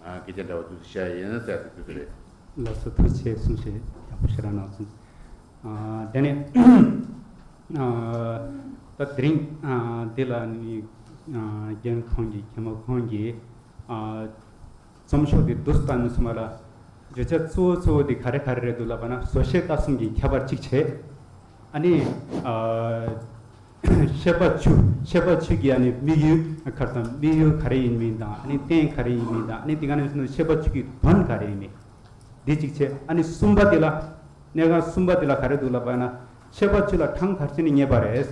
ཨ་སྐད་ཆ་འདྲ་བོ་འདུག་བཤད་ཡིན་ཟེར་ཏེ་དེ་ཚོ་རེད། ལགས་སོ། ཐུགས་རྗེ་ཆེ། གསུང་བཤད་ཡག་པོ་ཞེ་དྲག་གནང་སོང་། ཨ་དེ་ནས་ཨ་ད་དེ་རིང་ཨ་འདི་ལ་ནི་ཨ་རྒན་ཁོང་གིས་མཁན་པོ་ཁོང་གིས་ཨ་རྩོམ་ཤོག་དེ་བསྡུས་བཏང་ནས་སོང་བ་ལ། བརྗོད་བྱ་གཙོ་བོ་གཙོ་བོ་དེ་ག་རེ་ག་རེ་རེད་འདུག་ལབ་པ་ན། བཟོ་ཤེས་ལྟ་གསུམ་གྱི་ཁྱད་པར་གཅིག་བྱས། ཨ་ནི་ཨ་བཤད་པ་བཅུ། བཤད་པ་བཅུ་གི་ཨ་ནི་དམིགས་ཡུལ་ག་རེ་དང་། དམིགས་ཡུལ་ག་རེ་ཡིན་མིན་དང་། ཨ་ནི་རྟེན་ག་རེ་ཡིན་མིན་དང་། ཨ་ནི་དེ་ག་ནས་བཤད་པ་བཅུ་གི་དོན་ག་རེ་ཡིན་མིན། འདི་གཅིག་བྱས། ཨ་ནི་གསུམ་པ་དེ་ལ། གནད་འགག་གསུམ་པ་དེ་ལ་ག་རེ་འདུག་ལབ་པ་ན། བཤད་པ་བཅུ་ལ་གྲངས་ག་རེ་བྱས་ནས་ངེས་པ་རེད།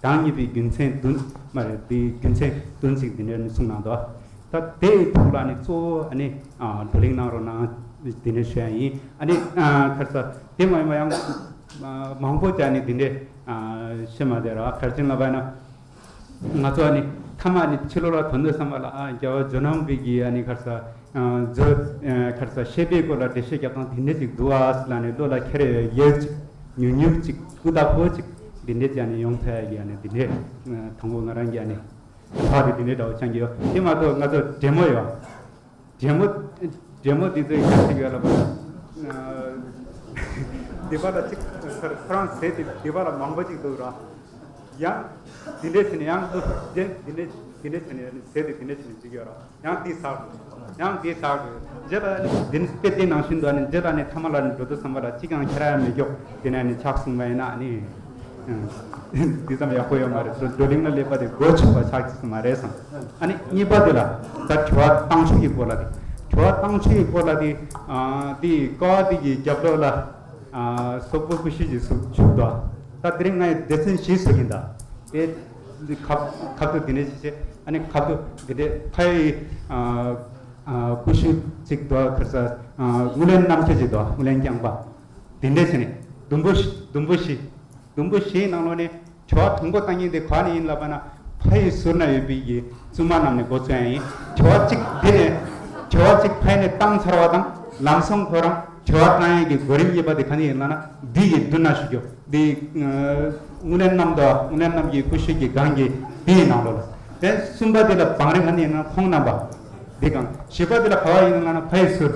གྲངས་ངེས་པའི་རྒྱུ་མཚན་བདུན་མ་རེད། དེའི་རྒྱུ་མཚན་བདུན་ཅིག་འདི་ནས་ནི་གསུངས་གནང་འདུག་ད་དེའི་ཐོག་ལ་ནི་གཙོ་བོ་ཨ་ནི་ཨ་བགྲོ་གླེང་གནང་རོགས་གནང་། འདི་ནས་ཞུ་ཡ་ཡིན། ཨ་ནི་ཨ་ག་རེ་ཟེར། དེ་མ་ཡིན་པ་ཡང་ཨ་མང་པོ་ཅིག་ནི་འདི་འདྲས་ཨ་བཤད་མ་བསྡད་ར། ག་རེ་བྱས་ལབ་པ་ན། ང་ཚོ་ནི་མཐའ་མ་ནི་ཕྱི་ལོགས་ལ་ཐོན་དུས་ཙམ་པ་ལ། ཨ་རྒྱལ་བ་ཇོ་ནང་པའི་གི་ཨ་ནི་ག་རེ་ཟེར། ཨ་མཛོད་ཨ་ག་རེ་ཟེར། བཤད་པའི་སྐོར་ལ་འགྲེལ་བཤད་རྒྱབ་སྟངས་དེ་འདྲས་ཅིག་འདུག་ཨ་ཟེར་ལབ་ནས་བློ་ལ་འཁྱེར་ཡས་ཡོད་ཅིག་ཉུང་ཉུང་ཅིག་ཀུ་དག་པོ་ཅིག་འདི་འདྲས་ཅིག་ཨ་ནི་ཡོང་ཐུབ་ཡ་གི་ཨ་ནི་འདི་འདྲས་ཨ་དང་པོ་ང་རང་གི་ཨ་ནི་ཕ་གི་འདི་འདྲས་འདྲ་བོ་ཅིག་ཡོད། དེ་མ་གཏོགས་ང་ཚོ་འབྲེལ་མོ་ཡོད། འབྲེལ་མོ། འབྲེལ་མོ་འདི་ཚོའི་ག་ཅིག་ཡོད་ལབ་པ་ན། ཨ་འདི་པ་ལ་ཅིག་ཁོ་རང་ཟས་དེ་འདི་པ་ལ་མང་པོ་ཅིག་འདུག་ར། ཡང་འདི་འདྲས་བྱས་ནས་ཡང་འདུག་འདི་འདི་འདྲས་འདི་འདྲས་བྱས་ནས་ཟས་དེ་འདི་འདྲས་བྱས་ནས་ཅིག་ཡོད་ར། ཡང་འདི་ཟ་དགོས། ཡང་འདི་ཟ་དགོས། རྗེས་ལ་ནི་འདི་ནི་དཔེ་དེ་ནང་བཞིན་དུ་ནི་རྗེས་ལ་ནི་མཐའ་མ་ལ་ནི་འགྲོ་དུས་ཙམ་པ་ལ་ཅིག་ཡང་ཁྱེར་ཡ་མི་འཇོག་དེ་ནས་ནི་ཆག་སོང་བ་ཡིན་ན་ནི། འདི་ཙམ་ཡག་པོ་ཡོད་མ་རེད། བགྲོ་གླེང་ལ་སླེབས་པ་དེ་གོ་ཆོད་པ་ཆགས་ཀྱི་སོང་མ་རེད་བསམ། ཨ་ནི་གཉིས་པ་དེ་ལ་ད་དྲི་བ་བཏང་ཕྱོགས་ཀྱི་སྐོར་ལ་དེ། དྲི་བ་བཏང་ཕྱོགས་ཀྱི་སྐོར་ལ་དེ། ཨ་དེ་ཀ་བ་དེ་གི་རྒྱབ་ལོགས་ལ་ཨ་སོག་པོ་ཀུ་ཤུ་ཞིག་བཞུགས་འདུག་ད་དེ་རིང་ང་ཡི་སྡེ་ཚན་བཞི་བཟོ་གི་ཡིན་ད། དེ་ཁ་ཁ་ཐུག་དེ་འདྲས་ཞིག་བྱས། ཨ་ནི་ཁ་ཐུག་དེ་འདྲས་ཕ་ཡི་ཨ་ཨ་ཀུ་ཤུ་ཅིག་འདུག་ག་རེ་ཟེར། ཨ་དངུལ་ལེན་རྣམ་འཁྱེར་ཅིག་འདུག་དངུལ་ལེན་རྐྱང་པ། དེ་འདྲས་བྱས་ནས་ཟླུམ་པོ་བཞི། ཟླུམ་པོ་བཞི། ཟླུམ་པོ་བཞིའི་ནང་ལོགས་ནས་དྲི་བ་དང་པོ་བཏང་མཁན་དེ་ག་ནས་ཡིན་ལབ་པ་ན། ཕ་ཡི་ཟུར་ན་ཡོད་པའི་གི་བཙུན་མ་རྣམས་ནས་འགོ་བཙུགས་ཡ་ཡིན། དྲི་བ་གཅིག་འདི་ནས། དྲི་བ་གཅིག་ཕ་ཡི་ནས་བཏང་ཚར་བ་དང་། ལམ་སང་ཁོ་རང་དྲི་བ་བཏང་ཡ་གི་གོ་རིམ་གཉིས་པ་དེ་ག་ནས་ཡིན་ལབ་ན། འདི་ཡི་མདུན་ན་ཞུ་རྒྱུ། འདི་ཨ་དངུལ་ལེན་རྣམས་དང་། དངུལ་ལེན་རྣམས་ཀྱི་ཀུ་ཤུ་གི་སྒང་གི་འདི་ཡི་ནང་ལོགས་ལ། དེ་གསུམ་པ་དེ་ལ་བང་རིམ་ག་ནས་ཡིན་ན་ཁོང་རྣམ་པ། འདི་གང་། བཞི་པ་དེ་ལ་ག་བ་ཡིན་ན་ན་ཕ་ཡི་ཟུར།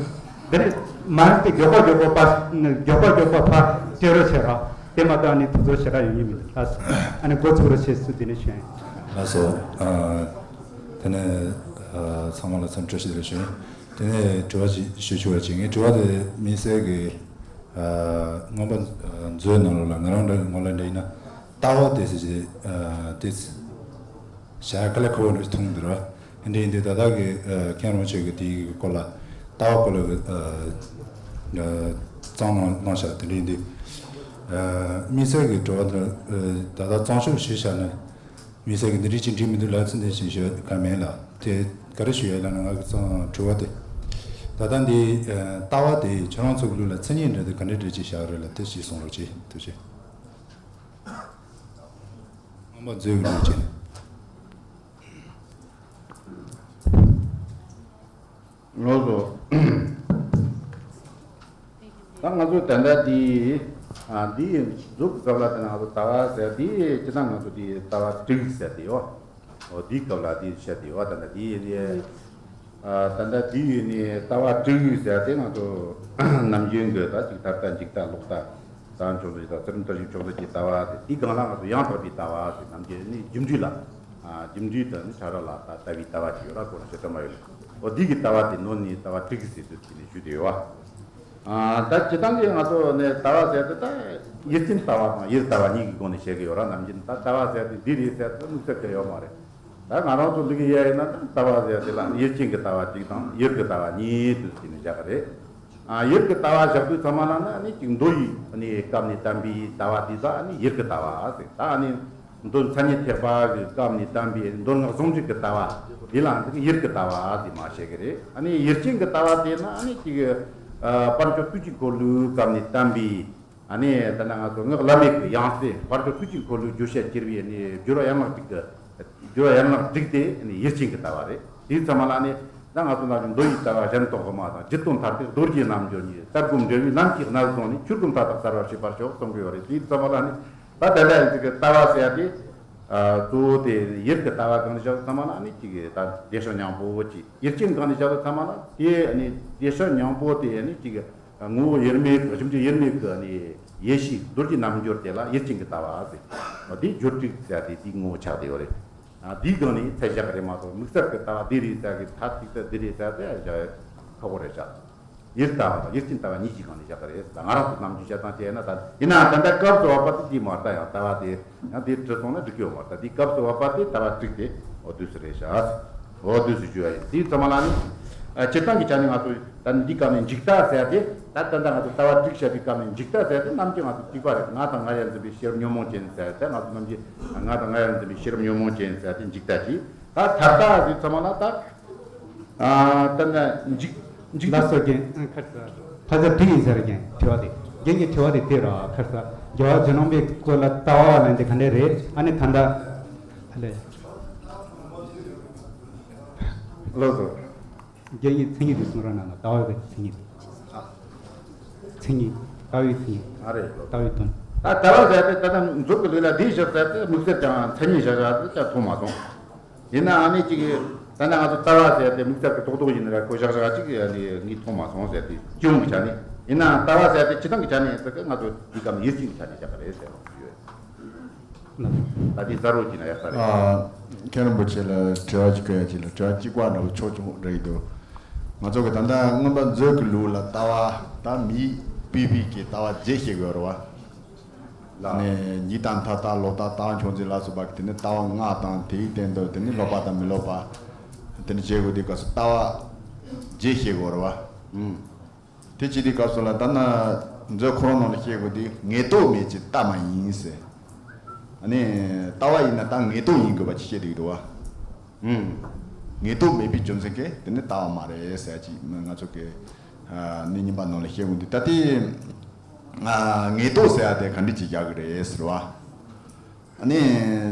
འདི་ནི་མ་རིག་དེ་མགྱོགས་པ་མགྱོགས་པ་ཕ། མགྱོགས་པ་མགྱོགས་པ་ཕ་སྤྲད་རོགས་བྱེད་རོགས། དེ་མ་གཏོགས་ནི་དུས་ཚོད་ཞེ་དྲག་ཡོད་ངེས་མི་འདུག་ལགས་སོ། ཨ་ནི་འགོ་ཚུགས་རོགས་བྱེད་ཟེར་འདི་ནས་ཞུ་ཡིན། ལགས་སོ། ཨ་དེ་ནས་ཨ་ཚང་མ་ལ་འཚམས་འདྲི་ཞུ་རོགས་ཞུ་ཡིན། དེ་ནས་དྲི་བ་ཅིག་ཞུ་ཆོག་པ་ཅིག་ངའི་དྲི་བ་དེ་དམིགས་བསལ་གྱི་ཨ་མངོན་པ་མཛོད་ནང་ལོགས་ལ་ང་རང་འདྲ་ངོ་ལ་འདྲ་ཡིན་ན། ལྟ་བ་དེ་ཟེར་གྱི་ཨ་དེ་བྱ་དཀའ་ལས་ཁག་པོ་འདྲ་ཞིག་མཐོང་གི་འདུག་ར། དེ་འདྲ་ཡིན་དུས་ད་ལྟ་གི་ཨ་མཁན་རིན་པོ་ཆེ་གི་དེའི་སྐོར་ལ། ལྟ་བ་སྐོར་ལ་གི་ཨ་ཨ་གཙང་ནང་གནང་བཞག་དེ་འདྲ་ཡིན་དུས། ཨ་དམིགས་བསལ་གྱི་དྲི་བ་འདི་ཨ་ད་ལྟ་གཙང་ཤོག་ཞུས་བཞག་ནས། དམིགས་བསལ་གྱི་འདི་འདྲ་ཅིག་འགྲིག་མི་འདུག་ལབ་ཚུལ་འདི་ཞིག་ཞུ་ག་མེད་ལ། དེ་ག་རེ་ཞུ་ཡ་ལབ་ན། ང་གི་གཙང་དྲི་བ་དེ། ད་ལྟ་འདི་ཨ་ལྟ་བ་དེ་ཁྱེད་རང་ཚོ་གི་ལུགས་ལ་མཚན་ཉིད་འདྲ་དེ་ག་འདྲ་འདྲ་ཅིག་བཞག་རེད་ལ། དེ་ཞིག་གསུང་རོགས་གྱིས། ཐུགས་རྗེ་ཆེ། མངོན་པ་མཛོད་ཀྱི་ལུགས་ཀྱི། ལགས་སོ། ད་ང་ཚོ་ད་ལྟ་འདི་ཨ་འདི་མཛོད་ཀྱི་སྐབས་ལ་ད་ང་ཚོ་ལྟ་བ་ཟེར་འདི་སྤྱིར་བཏང་ང་ཚོ་འདི་ལྟ་བ་དྲུག་ཟེར་དེ་ཡོད། འོ་འདིའི་སྐབས་ལ་འདི་བཤད་དེ་ཡོད། ད་ལྟ་འདི་ཡིན་ནི། ཨ་ད་ལྟ་འདི་ཡིན་ནི་ལྟ་བ་དྲུག་ཟེར་དེ་ང་ཚོ་ནམ་རྒྱུན་གྱི་ད་ཅིག་ཐར་ལྟ་འཇིག་ལྟ་ལོག་ལྟ། ད་བྱུང་ཚུལ་དང་ཚུལ་ཁྲིམས་བསྟར་ཞིང་ཕྱོགས་འཛིན་གྱི་ལྟ་བ་དེ། དེའི་སྒང་ལ་ང་ཚོ་ཡང་དག་པའི་ལྟ་བ་ཟེར། ནམ་རྒྱུན་ནི་རྒྱུ་འབྲས་ལ། ཨ་རྒྱུ་འབྲས་དང་ནི་ཕྲ་རགས་ལ་ད་ལྟ་བའི་ལྟ་བ་ཅིག་ཡོད་ར། ཁོ་རང་ཆེ་ཐོག་མ་ཡོད་ལ། འོ་འདི་གི་ལྟ་བ་དེ་ནོར་ནི་ལྟ་བ་དྲུག་གི་ཟེར་དུས་དེ་ནི་ཞུ་དེ་ཡོད་བ། ཨ་ད་སྤྱིར་བཏང་གི་ང་ཚོ་ནི་ལྟ་བ་ཟེར་དུས་ད་ཡུལ་ཅན་ལྟ་བ་དང་ཡུལ་ལྟ་བ་གཉིས་ཀྱི་སྒོ་ནས་བཤད་གི་ཡོད་ར། ནམ་རྒྱུན་ད་ལྟ་བ་ཟེར་དུས་འདི་རེད་ཟེར་དུས་དམིགས་བསལ་ག་ཡོད་མ་རེད། ད་ང་རང་ཚོ་ལུགས་ཡ་ཡིན་ན་ད་ལྟ་བ་ཟེར་དེ་ལ་ཡུལ་ཅན་གྱི་ལྟ་བ་གཅིག་དང་ཡུལ་གྱི་ལྟ་བ་གཉིས་དུ་བྱས་ནས་བཞག་གི་རེད། ཨ་ཡུལ་གྱི་ལྟ་བ་བཞག་དུས་ཚང་མ་ལ་ནི་ཨ་ནི་གཅིག་མདོ་ཡི་ཨ་ནི་སྐབས་ནས་བསྟན་པའི་ལྟ་བ་དེ་ད་ཨ་ནི་ཡུལ་གྱི་ལྟ་བ་ཟེར། ད་ཨ་ནི་མདོ་མཚན་ཉིད་ཐེག་པ་གི་སྐབས་ནས་བསྟན་པའི་མདོ་སྔགས་ཟུང་འབྲེལ་གྱི་ལྟ་བ་དེ་ལ་ཨ་ནི་ཡུལ་གྱི་ལྟ་བ་དེ་མ་བཤད་གི་རེད། ཨ་ནི་ཡུལ་ཅན་གྱི་ལྟ་བ་དེ་ན་ཨ་ནི་གཅིག་ཨ་དཔལ་མཆོག་ཐུགས་ཀྱི་འཁོར་ལོའི་སྐབས་ནས་བསྟན་པའི། ཨ་ནི་ད་ནི་ང་ཚོ་སྔགས་བླ་མེད་ཀྱི་ཡང་སྲིད་དཔལ་མཆོག་ཐུགས་ཀྱི་འཁོར་ལོའི་བརྗོད་བྱ་གྱེར་བའི་ཨ་ནི་སྦྱོར་བ་ཡན་ལག་བསྒྲིགས་ཀྱི། སྦྱོར་བ་ཡན་ལག་བསྒྲིགས་ཏེ་ཨ་ནི་ཡུལ་ཅན་གྱི་ལྟ་བ་རེད། དེའི་ཚང་མ་ལ་ནི་ད་ང་ཚོ་ནང་བཞིན་མདོ་ཡི་ལྟ་བ་གཞན་དག་གི་མ་དང་། རྒྱུད་དོན་མཐར་ཐུག་རྡོ་རྗེ་རྣལ་འབྱོར་ཉིད། ལྟར་སྒོམ་འབྲས་བུའི་ལམ་གྱི་གནད་བཟུང་ནས། ཆོས་སྒོམ་མཐའ་དག་གསལ་བར་བྱེད་པར་ཤོག་གསུང་གི་ཡོད་རེད། དེའི་ཚང་མ་ལ་ནི་ད་དེ་ལ་ཡིན་ཚིག་གི་ལྟ་བ་ཟེར་ཡ་དེ། གཙོ་བོ་དེ་ཡུལ་གྱི་ལྟ་བ་གང་ནས་བཞག་ཚང་མ་ལ་ནི་གཅིག་གི་ད་བདེ་གཤེགས་སྙིང་པོ་གཅིག་ཡུལ་ཅན་གང་ནས་བཞག་ཚང་མ་ལ་དེ་ནི་བདེ་གཤེགས་སྙིང་པོ་དེ་ནི་གཅིག་གི་ངོ་བོ་དབྱེར་མེད་ཀྱི་གཞི་འགྱུར་དབྱེར་མེད་ཀྱི་ནི་ཡེ་ཤེས་རྡོ་རྗེ་རྣམ་འགྱུར་དེ་ལ་ཡུལ་ཅན་གྱི་ལྟ་བ་ཟེར། དེ་སྦྱོར་དྲུག་ཟེར་དེ་དེའི་ངོ་བོ་ཆགས་བསྡད་ཡོད་རེད། དེའི་སྒང་ནས་ཚད་བཞག་གི་རེད་མ་གཏོགས་དམིགས་བསལ་གྱི་ལྟ་བ་འདི་རེད་ཟེར་གི་ཐ་ཚིག་ད་འདི་རེད་ཟེར་དེ་བཞག་ཁག་པོ་རེད་ཤག་ཡུལ་ལྟ་བ་དང་ཡུལ་ཅན་ལྟ་བ་གཉིས་ཀྱི་སྒང་ནས་བཞག་གི་རེད་ཟེར། ང་རང་ཚོ་ནམ་རྒྱུན་བཤད་སྟངས་བྱས་ན་ད་ཡིན་ནའང་ད་ལྟ་སྐབས་སུ་བབ་པ་དེ་དེ་མ་ལྟ་ཡང་ལྟ་བ་དེ་ཡང་དེ་བྲིས་སོང་ན་འགྲིག་གི་ཡོད་མ་རེད། ད་དེ་སྐབས་སུ་བབ་པ་དེ་ལྟ་བ་དྲུག་དེ་འོ་དུས་སུ་རེད་ཤག་འོ་དུས་སུ་བརྗོད་ཡ་ཡིན། དེའི་ཚང་མ་ལ་ནི་ཨ་སྤྱིར་བཏང་གི་ཆ་ནས་ང་ཚོ་ད་འདི་སྐབས་ནས་འཇིག་ལྟ་ཟེར་ཡ་དེ་ད་ད་ལྟ་ང་ཚོ་ལྟ་བ་དྲུག་བཤད་པའི་སྐབས་ནས་འཇིག་ལྟ་ཟེར་ཡ་དེ་ནམ་རྒྱུན་ང་ཚོ་གཅིག་པ་རེད། ང་དང་ང་ཡང་འཛིན་པའི་ཤེས་རབ་ཉོན་མོངས་ཅན་ཟེར་ཡ་དེ་ང་ཚོ་ནམ་རྒྱུན་ང་དང་ང་ཡང་འཛིན་པའི་ཤེས་རབ་ཉོན་མོངས་ཅན་ཟེར་ཡ་དེ་འཇིག་ལྟ་གཅིག་ད་ད་ལྟ་དེ་ཚང་མ་ལ་ད། ཨ་ད་ནི་འཇིག་འཇིག་ལ་སོགས་རྒྱན་ཁར་ས། ཁ་ས་དྲི་ཡིན་ཟེར་རྒྱན་དྲི་བ་དེ་རྒྱན་གྱི་དྲི་བ་དེ་དེ་ར་ཁར་ས་རྒྱལ་བ་ཇོ་ནང་པའི་སྐོར་ལ་ལྟ་བ་ལ་འདི་ག་འདྲ་རེད། ཨ་ནི་ད་ལྟ་ཨ་ལས། ལགས་སོ། རྒྱན་གྱི་མཚན་ཉིད་དེ་གསུང་རོགས་གནང་ལ་ལྟ་བ་གི་མཚན་ཉིད་དེ། མཚན་ཉིད་ལྟ་བའི་མཚན་ཉིད། ཨ་རེད། ལྟ་བའི་དོན། ད་ལྟ་བ་ཟེར་ཏེ་ད་ལྟ་མཛོད་ཀྱི་ལུགས་ལ་འདིའི་ཞབས་ཟེར་ཏེ་དམིགས་བསལ་ཀྱང་མཚན་ཉིད་བཞག་བཞག་ཏེ་ཀྱང་མཐོང་མ་སོང་། ཡིན་ནའང་ནི་གཅིག་གིས་ད་ནི་ང་ཚོ་ལྟ་བ་ཟེར་ཏེ་དམིགས་བསལ་གྱི་རྡོག་རྡོག་ཡིན་ན་ར་ཁོ་བཞག་བཞག་གཅིག་ཡ་ནི་ངས་མཐོང་མ་སོང་ཟེར་ཏེ་སྤྱི་ཡོངས་ཀྱི་ཆ་ནས་ཡིན་ནའང་ལྟ་བ་ཟེར་ཏེ་སྤྱི་བཏང་གི་ཆ་ནས་ཟེར་གི་ང་ཚོ་འདི་གམ་ཡིད་བཞིན་གྱི་ཆ་ནས་བཞག་གི་རེད་ཟེར་བ་ཡོད། ད་འདི་གསལ་བོ་བྱས་ན་ཡག་ས་རེད། ཨ། མཁན་རིན་པོ་ཆེ་ལ་དྲི་བ་ཅིག་བཀོད་ཡ་ཅིག་ལ་དྲི་བ་གཅིག་པ་འདྲ་བོ་ཆོག་ཆོག་རེད་འདུག་ང་ཚོ་གི་ད་ལྟ་མངོན་པ་མཛོད་ཀྱི་ལུགས་ལ་ལྟ་བ་ད་མིའི་པི་པི་གི་ལྟ་བ་བརྒྱད་བཤད་དགོས་རེད་བ། ལ། ནས་ཉིད་དང་མཐའ་དག་ལོག་ལྟ་ལྟ་བ་མཆོག་འཛིན་ལ་སོགས་པ་གི་དེ་ནི་ལྟ་བ་ལྔ་དང་དེའི་སྟེང་དུ་དེ་ནི་ལོག་པ་དང་མི་ལོག་པ། དེ་ནི་བྱེད་དགོས་དེ་སྐབས་སུ་ལྟ་བ་བརྒྱད་བཤད་དགོས་རེད་བ། ཨུམ། དེ་བྱེད་དུས་སྐབས་སུ་ལ་ད་ན་མཛོད་ཁོ་རང་ནང་ལ་བཤད་དགོས་དེ་ངེས་རྟོག་མེད་ཀྱི་ལྟ་མ་ཡིན་ཟེར། ཨ་ནི་ལྟ་བ་ཡིན་ན་ད་ངེས་རྟོག་ཡིན་དགོས་པ་ཅིག་བཤད་དུས་འདུག་བ། ཨུམ། ངེས་རྟོག་མེད་པའི་རྒྱུ་མཚན་གྱིས་དེ་ནི་ལྟ་བ་མ་རེད་ཟེར་ཅིག་ང་ཚོ་གི་ཨ་ནི་རྙིང་པ་ནང་ལ་བཤད་དགོས་འདུག་ད་དེ་ཨ་ངེས་རྟོག་ཟེར་ཡ་དེ་ག་འདྲ་ཅིག་རྒྱག་གི་རེད་ཟེར་བ། ཨ་ནི་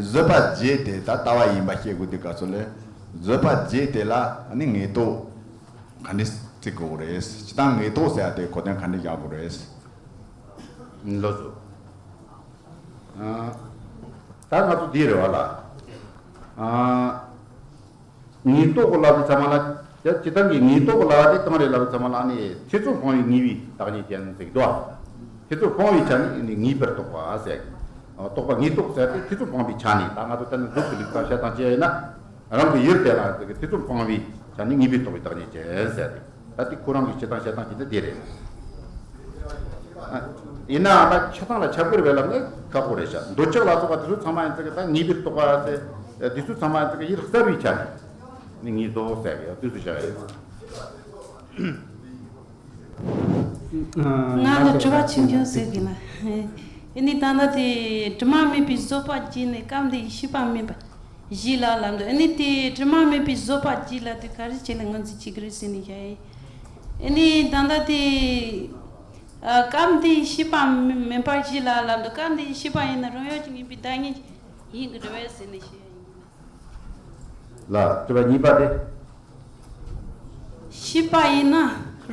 བཟོད་པ་བརྒྱད་དེ་ད་ལྟ་བ་ཡིན་པ་བཤད་དགོས་དུས་སྐབས་སུ་ལས་བཟོད་པ་བརྒྱད་དེ་ལ་ཨ་ནི་ངེས་རྟོག་ག་འདྲ་བརྩི་དགོས་རེད། སྤྱིར་བཏང་ངེས་རྟོག་ཟེར་ཡ་དེ་གོ་དོན་ག་འདྲ་བཞག་དགོས་རེད། ལགས་སོ། ཨ། ད་ང་ཚོ་འདི་རེད་བ་ལ། ཨ། ངེས་རྟོག་གི་ལབ་དུས་ཚང་མ་ལ་ཡ་སྤྱིར་བཏང་གི་ངེས་རྟོག་གི་ལབ་དེ་གང་རེད་ལབ་དུས་ཚང་མ་ལ་ནི་ཐེ་ཚོམ་སྤང་བའི་ངེས་པའི་བདག་ཉིད་ཅན་ཟེར་གི་འདུག་ཐེ་ཚོམ་སྤང་བའི་ཆ་ནས་ནི་ངེས་པར་རྟོགས་པ་ཟེར་གི། རྟོགས་པ་ངེས་རྟོག་ཟེར་ཏེ་ཐེ་ཚོམ་སྤང་བའི་ཆ་ནས་ད་ང་ཚོ་ད་ནི་མཛོད་ཀྱི་ལུགས་དང་བཤད་སྟངས་བཅས་ཡིན་ན་རང་གི་ཡུལ་དེ་ལ་ཟེར་གི་ཐེ་ཚོམ་སྤང་བའི་ཆ་ནས་ངེས་པར་རྟོགས་པའི་བདག་ཉིད་ཅན་ཟེར་ཏེ། ད་དེ་ཁོ་རང་གི་བྱེད་སྟངས་བཤད་སྟངས་ཀྱི་འདི་དེ་རེད། ཡིན་ནའང་ད་ཆ་ཚང་ལ་ཁྱབ་ཀྱི་རེད་པས་ལབ་ན་ཁག་པོ་རེད་ཤག་འདོད་ཆགས་ལ་སོགས་པ་དེ་ཚོ་ཚང་མ་ཡིན་ཚེ་གི་ད་ངེས་པར་རྟོགས་པ་ཟེར། དེ་ཚོ་ཚང་མ་ཡིན་ཚེ་གི་ཡུལ་གསལ་བའི་ཆ་ནས་ནི་ངེས་རྟོགས་ཟེར་གི་ཡ་དུས་སུ་བཞག་ཡོད། ང་ལ་དྲི་བ་ཆུང་ཆུང་ཟེར་གི་ན། ཨེ་ནི་ད་ལྟ་དེ་དྲི་མ་མེད་པའི་བཟོད་པ་བགྱིས་ནས་སྐབས་འདིའི་ཤེས་པ་མེད་པ། བཞི་ལ་ལབ་འདུག་ཨ་ནི་དེ་དྲི་མ་མེད་པའི་བཟོད་པ་བགྱིས་ལ་དེ་ག་རེ་བྱས་ལ་ངོས་འཛིན་བྱེད་ཀྱི་རེད་ཟེར་ནས་བཤད་ཡིན། ཨ་ནི་ད་ལྟ་དེ་ཨ་སྐབས་འདིའི་ཤེས་པ་མེད་པར་བཞི་ལ་ལབ་འདུག་སྐབས་འདིའི་ཤེས་པ་ཡིན་ན་རང་ཡོད་ཀྱི་ངེས་པའི་བདག་ཉིད་ཡིན་གྱི་རེད་པས་ཟེར་ནས་བཤད་ཡིན། ལ་དྲི་བ་གཉིས་པ་དེ། ཤེས་པ་ཡིན་ན་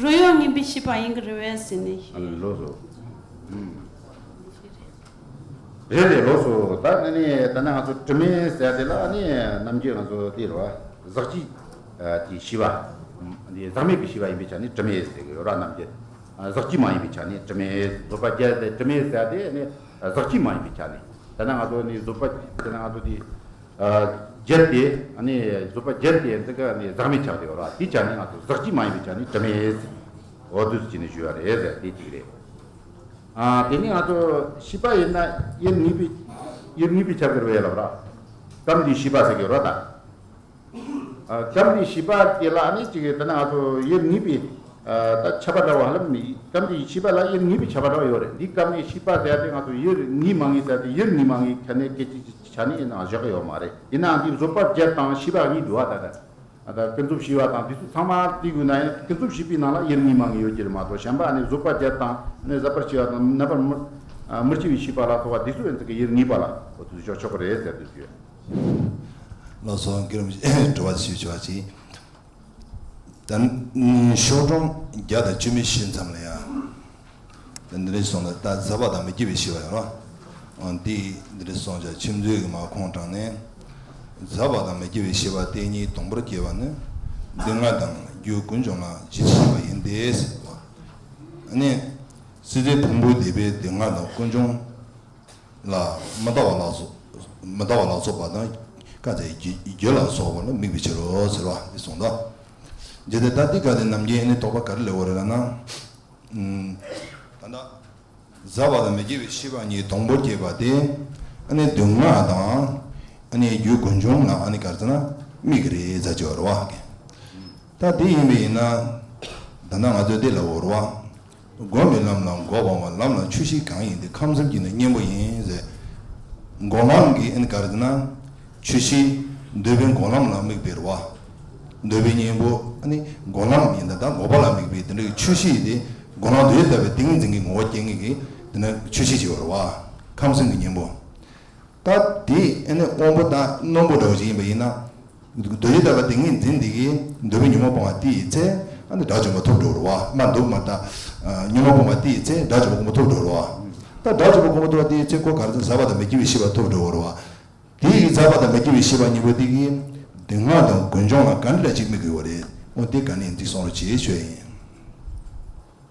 རང་ཡོད་ངེས་པའི་ཤེས་པ་ཡིན་གྱི་རེད་པས་ཟེར་ནས་བཤད་ཡིན། ལགས་སོ། ཨུམ། རེད་རེད་ལགས་སོ། ད་ནི་ནི་ད་ནི་ང་ཚོ་དྲི་མེད་ཟེར་དེ་ལ་ནི་ནམ་རྒྱུན་ང་ཚོ་དེ་རེད་བ། ཟག་བཅས་ཀྱི་ཤེས་པ། འདི་ཟག་མེད་ཀྱི་ཤེས་པ་ཡིན་པའི་ཆ་ནས་དྲི་མེད་ཟེར་གི་ཡོད་ར། ནམ་རྒྱུན་ཟག་བཅས་མ་ཡིན་པའི་ཆ་ནས་དྲི་མེད། བཟོད་པ་བརྒྱད་དེ་དྲི་མེད་ཟེར་དེ་ནི་ཟག་བཅས་མ་ཡིན་པའི་ཆ་ནས། ད་ནི་ང་ཚོ་ནི་བཟོད་པ་ད་ནི་ང་ཚོ་དེ་བརྒྱད་དེ་ནི་བཟོད་པ་བརྒྱད་དེ་འདི་ག་ནི་ཟག་མེད་ཆགས་དེ་ཡོད་ར། དེའི་ཆ་ནས་ང་ཚོ་ཟག་བཅས་མ་ཡིན་པའི་ཆ་ནས་དྲི་མེད་ཟེར། འོ་དུས་སུ་བྱས་ནས་ཞུ་བ་རེད་ཟེར་དེ་གཅིག་རེད། ཨ་དེ་ནི་ང་ཚོ་ཤེས་པ་ཡིན་ན་ཡུལ་ངེས་པའི་ཡུལ་ངེས་པའི་ཁྱབ་ཀྱི་རེད་ལབ་ར། སྐབས་འདིའི་ཤེས་པ་ཟེར་གྱི་ར་ད། ཨ་སྐབས་འདིའི་ཤེས་པ་དེ་ལ་ནི་གཅིག་གི་ད་ནི་ང་ཚོ་ཡུལ་ངེས་པའི་ཨ་ད་ཁྱབ་པ་འདྲ་བ་ཧ་ལམ་མི། སྐབས་འདིའི་ཤེས་པ་ལ་ཡུལ་ངེས་པའི་ཁྱབ་པ་འདྲ་བ་ཡོད་རེད། འདི་སྐབས་ནས་ཤེས་པ་ཟེར་ཏེ་ང་ཚོ་ཡུལ་ངེས་མ་ངེས་ཟེར་ཏེ་ཡུལ་ངེས་མ་ངེས་ཁ་ནས་སྐད་ཆ་ཅིག་ཆ་ནས་ཡིན་ནའང་བཞག་གི་ཡོད་མ་རེད། ཡིན་ནའང་འདི་བཟོད་པ་བརྒྱད་དང་ཤེས་པ་གཉིས་འདུག་བ་ད་ད། ད་ཀུན་རྫོབ་ཤེས་པ་དང་འདི་ཚོ་ཚང་མ་དེ་དགོས་ན་ཡང་ཀུན་རྫོབ་ཤེས་པའི་ནང་ལ་ཡུལ་ངེས་མ་ངེས་ཡོད་ཀྱི་རེད་མ་གཏོགས་གཞན་པ་ནི་བཟོད་པ་བརྒྱད་དང་ནི་ཟད་པར་ཤེས་པ་དང་རྣམ་པར་མི་མི་སྐྱེ་བའི་ཤེས་པ་ལ་སོགས་པ་འདི་ཚོ་ཡིན་ཚེ་གི་ཡུལ་ངེས་པ་ལ་འོ་དེ་ཚོ་ཆོག་ཆོག་གི་རེད་ཟེར་དུས་ཡོད། ལགས་སོ། བཀའ་དྲིན་ཆེ། དྲི་བ་ཞུ་ཆོག་ཅིག་ད་ཤོག་གྲངས་བརྒྱ་དང་བཅུ་མི་ཤེས་མཚམས་ལ་ཡང་། ད་འདི་འདྲ་སོང་ལ་ད་ཟད་པ་དང་མི་སྐྱེ་བའི་ཤེས་པ་ཡོད་རོ། འདི་འདི་རེད་སོང་ཙང་ཁྱིམ་མཚེས་ཀྱི་མ་ཁོང་དྲངས་ནས། ཟད་པ་དང་མི་སྐྱེ་བའི་ཤེས་པ་དེ་གཉིས་དང་པོར་སྐྱེ་བ་ནི། སྡུག་བསྔལ་དང་རྒྱུ་ཀུན་འབྱུང་ལ་ཇི་སྲིད་ཤེས་པ་ཡིན་ཏེ་ཟེར་བ། ནི། སྲིད་རྩེའི་ཕུང་པོ་འདས་པའི་སྡུག་བསྔལ་དང་ཀུན་འབྱུང་ལ་མི་ལྟ་བ་ལ་སོགས་མི་ལྟ་བ་ལ་སོགས་པ་དང་། བཀའ་སྩལ་རྒྱུ་རྒྱུ་ལ་སོགས་པ་ལ་དམིགས་པའི་ཕྱིར་རོ་ཟེར་བ་འདི་གསུངས་དོ། འཇིག་རྟེན་ད་འདི་ག་དེ་རྣམས་ཀྱིས་ནི་རྟོག་པ་ག་རེ་ལས་འོ་རེད་ལབ་ན། ད་ལྟ། ཟད་པ་དང་མི་སྐྱེ་བའི་ཤེས་པ་གཉིས་དང་པོ་སྐྱེས་པ་དེ། ཨ་ནི་སྡུག་བསྔལ་དང་། ཨ་ནི་རྒྱུ་ཀུན་འབྱུང་ལ་ཨ་ནི་ག་རེ་ཟེར་ན་དམིགས་ཀྱི་རེད་ཟེར་གྱི་ཡོད་རེད་བ། ད་དེ་ཡིན་པ་ཡིན་ན། ད་ལྟ་ང་ཚོས་འདི་ལབ་འོ་རེད་བ། སྒོམ་པའི་ལམ་ལ་འགོག་པ་མེད། ལམ་ལ་ཆོས་ཤེས་གང་ཡིན་ཏེ། ཁམས་གསུམ་གྱི་ནི་གཉེན་པོ་ཡིན་ཟེར། སྒོམ་ལམ་གྱི་ཨ་ནི་ག་རེ་ཟེར་ན། ཆོས་ཤེས། འདོད་པའི་སྒོམ་ལམ་ལ་དམིགས་པའི་རེད་བ། འདོད་པའི་གཉེན་པོ་ཨ་ནི་སྒོམ་ལམ་ཡིན་ད། ད་འགོག་པ་ལ་དམིགས་པའི་དེ་འདྲའི་ཆོས་ཤེས་དེ། སྒོམ་ལམ་འདོད་ཡུལ་ལྟ་བུའི་ཏིང་ངེ་འཛིན་གྱི་ངོ་བོ་སྐྱེ་མཁན་གྱི་དེ་ནི་ཆོས་ཤེས་ཅིག་ཡོད་རེད་བ། ཁམས་གསུམ་གྱི་གཉེན་པོ། ད་དེ་ཨ་ནི་དབང་པོ་དང་རྣོན་པོ་འདྲ་བོ་ཅིག་ཡིན་པ་ཡིན་ན། འདོད་ཡུལ་ལྟ་བུའི་ཏིང་ངེ་འཛིན་འདི་གིས་འདོད་པའི་ཉོན་མོངས་སྤོང་བ་དེ་ཡི་ཚེ། ཨ་ནི་དགྲ་བཅོམ་པ་ཐོབ་འགྲོ་རེད་བ། མ་འདོད་མ་ད། ཉོན་མོངས་སྤོང་བ་དེ་ཡི་ཚེ་དགྲ་བཅོམ་པ་གོང་མ་ཐོབ་འགྲོ་རེད་བ། ད་དགྲ་བཅོམ་པ་གོང་མ་ཐོབ་པ་དེ་ཡི་ཚེ་ཁོ་ག་རེ་ཟེར། ཟད་པ་དང་མི་སྐྱེ་བའི་ཤེས་པ་ཐོབ་འགྲོ་རེད་བ། དེ་ཡི་ཟད་པ་དང་མི་སྐྱེ་བའི་ཤེས་པ་གཉིས་པོ་དེ་གིས་སྡུག་བསྔལ་དང་ཀུན་འབྱུང་ལ་ག་འདྲ་ཅིག་དམིགས་དགོས་པ་རེད། འོ་དེ་ག་ནས་འདི་གསུང་རོགས་བྱེད་ཞུ་ཡ་ཡིན།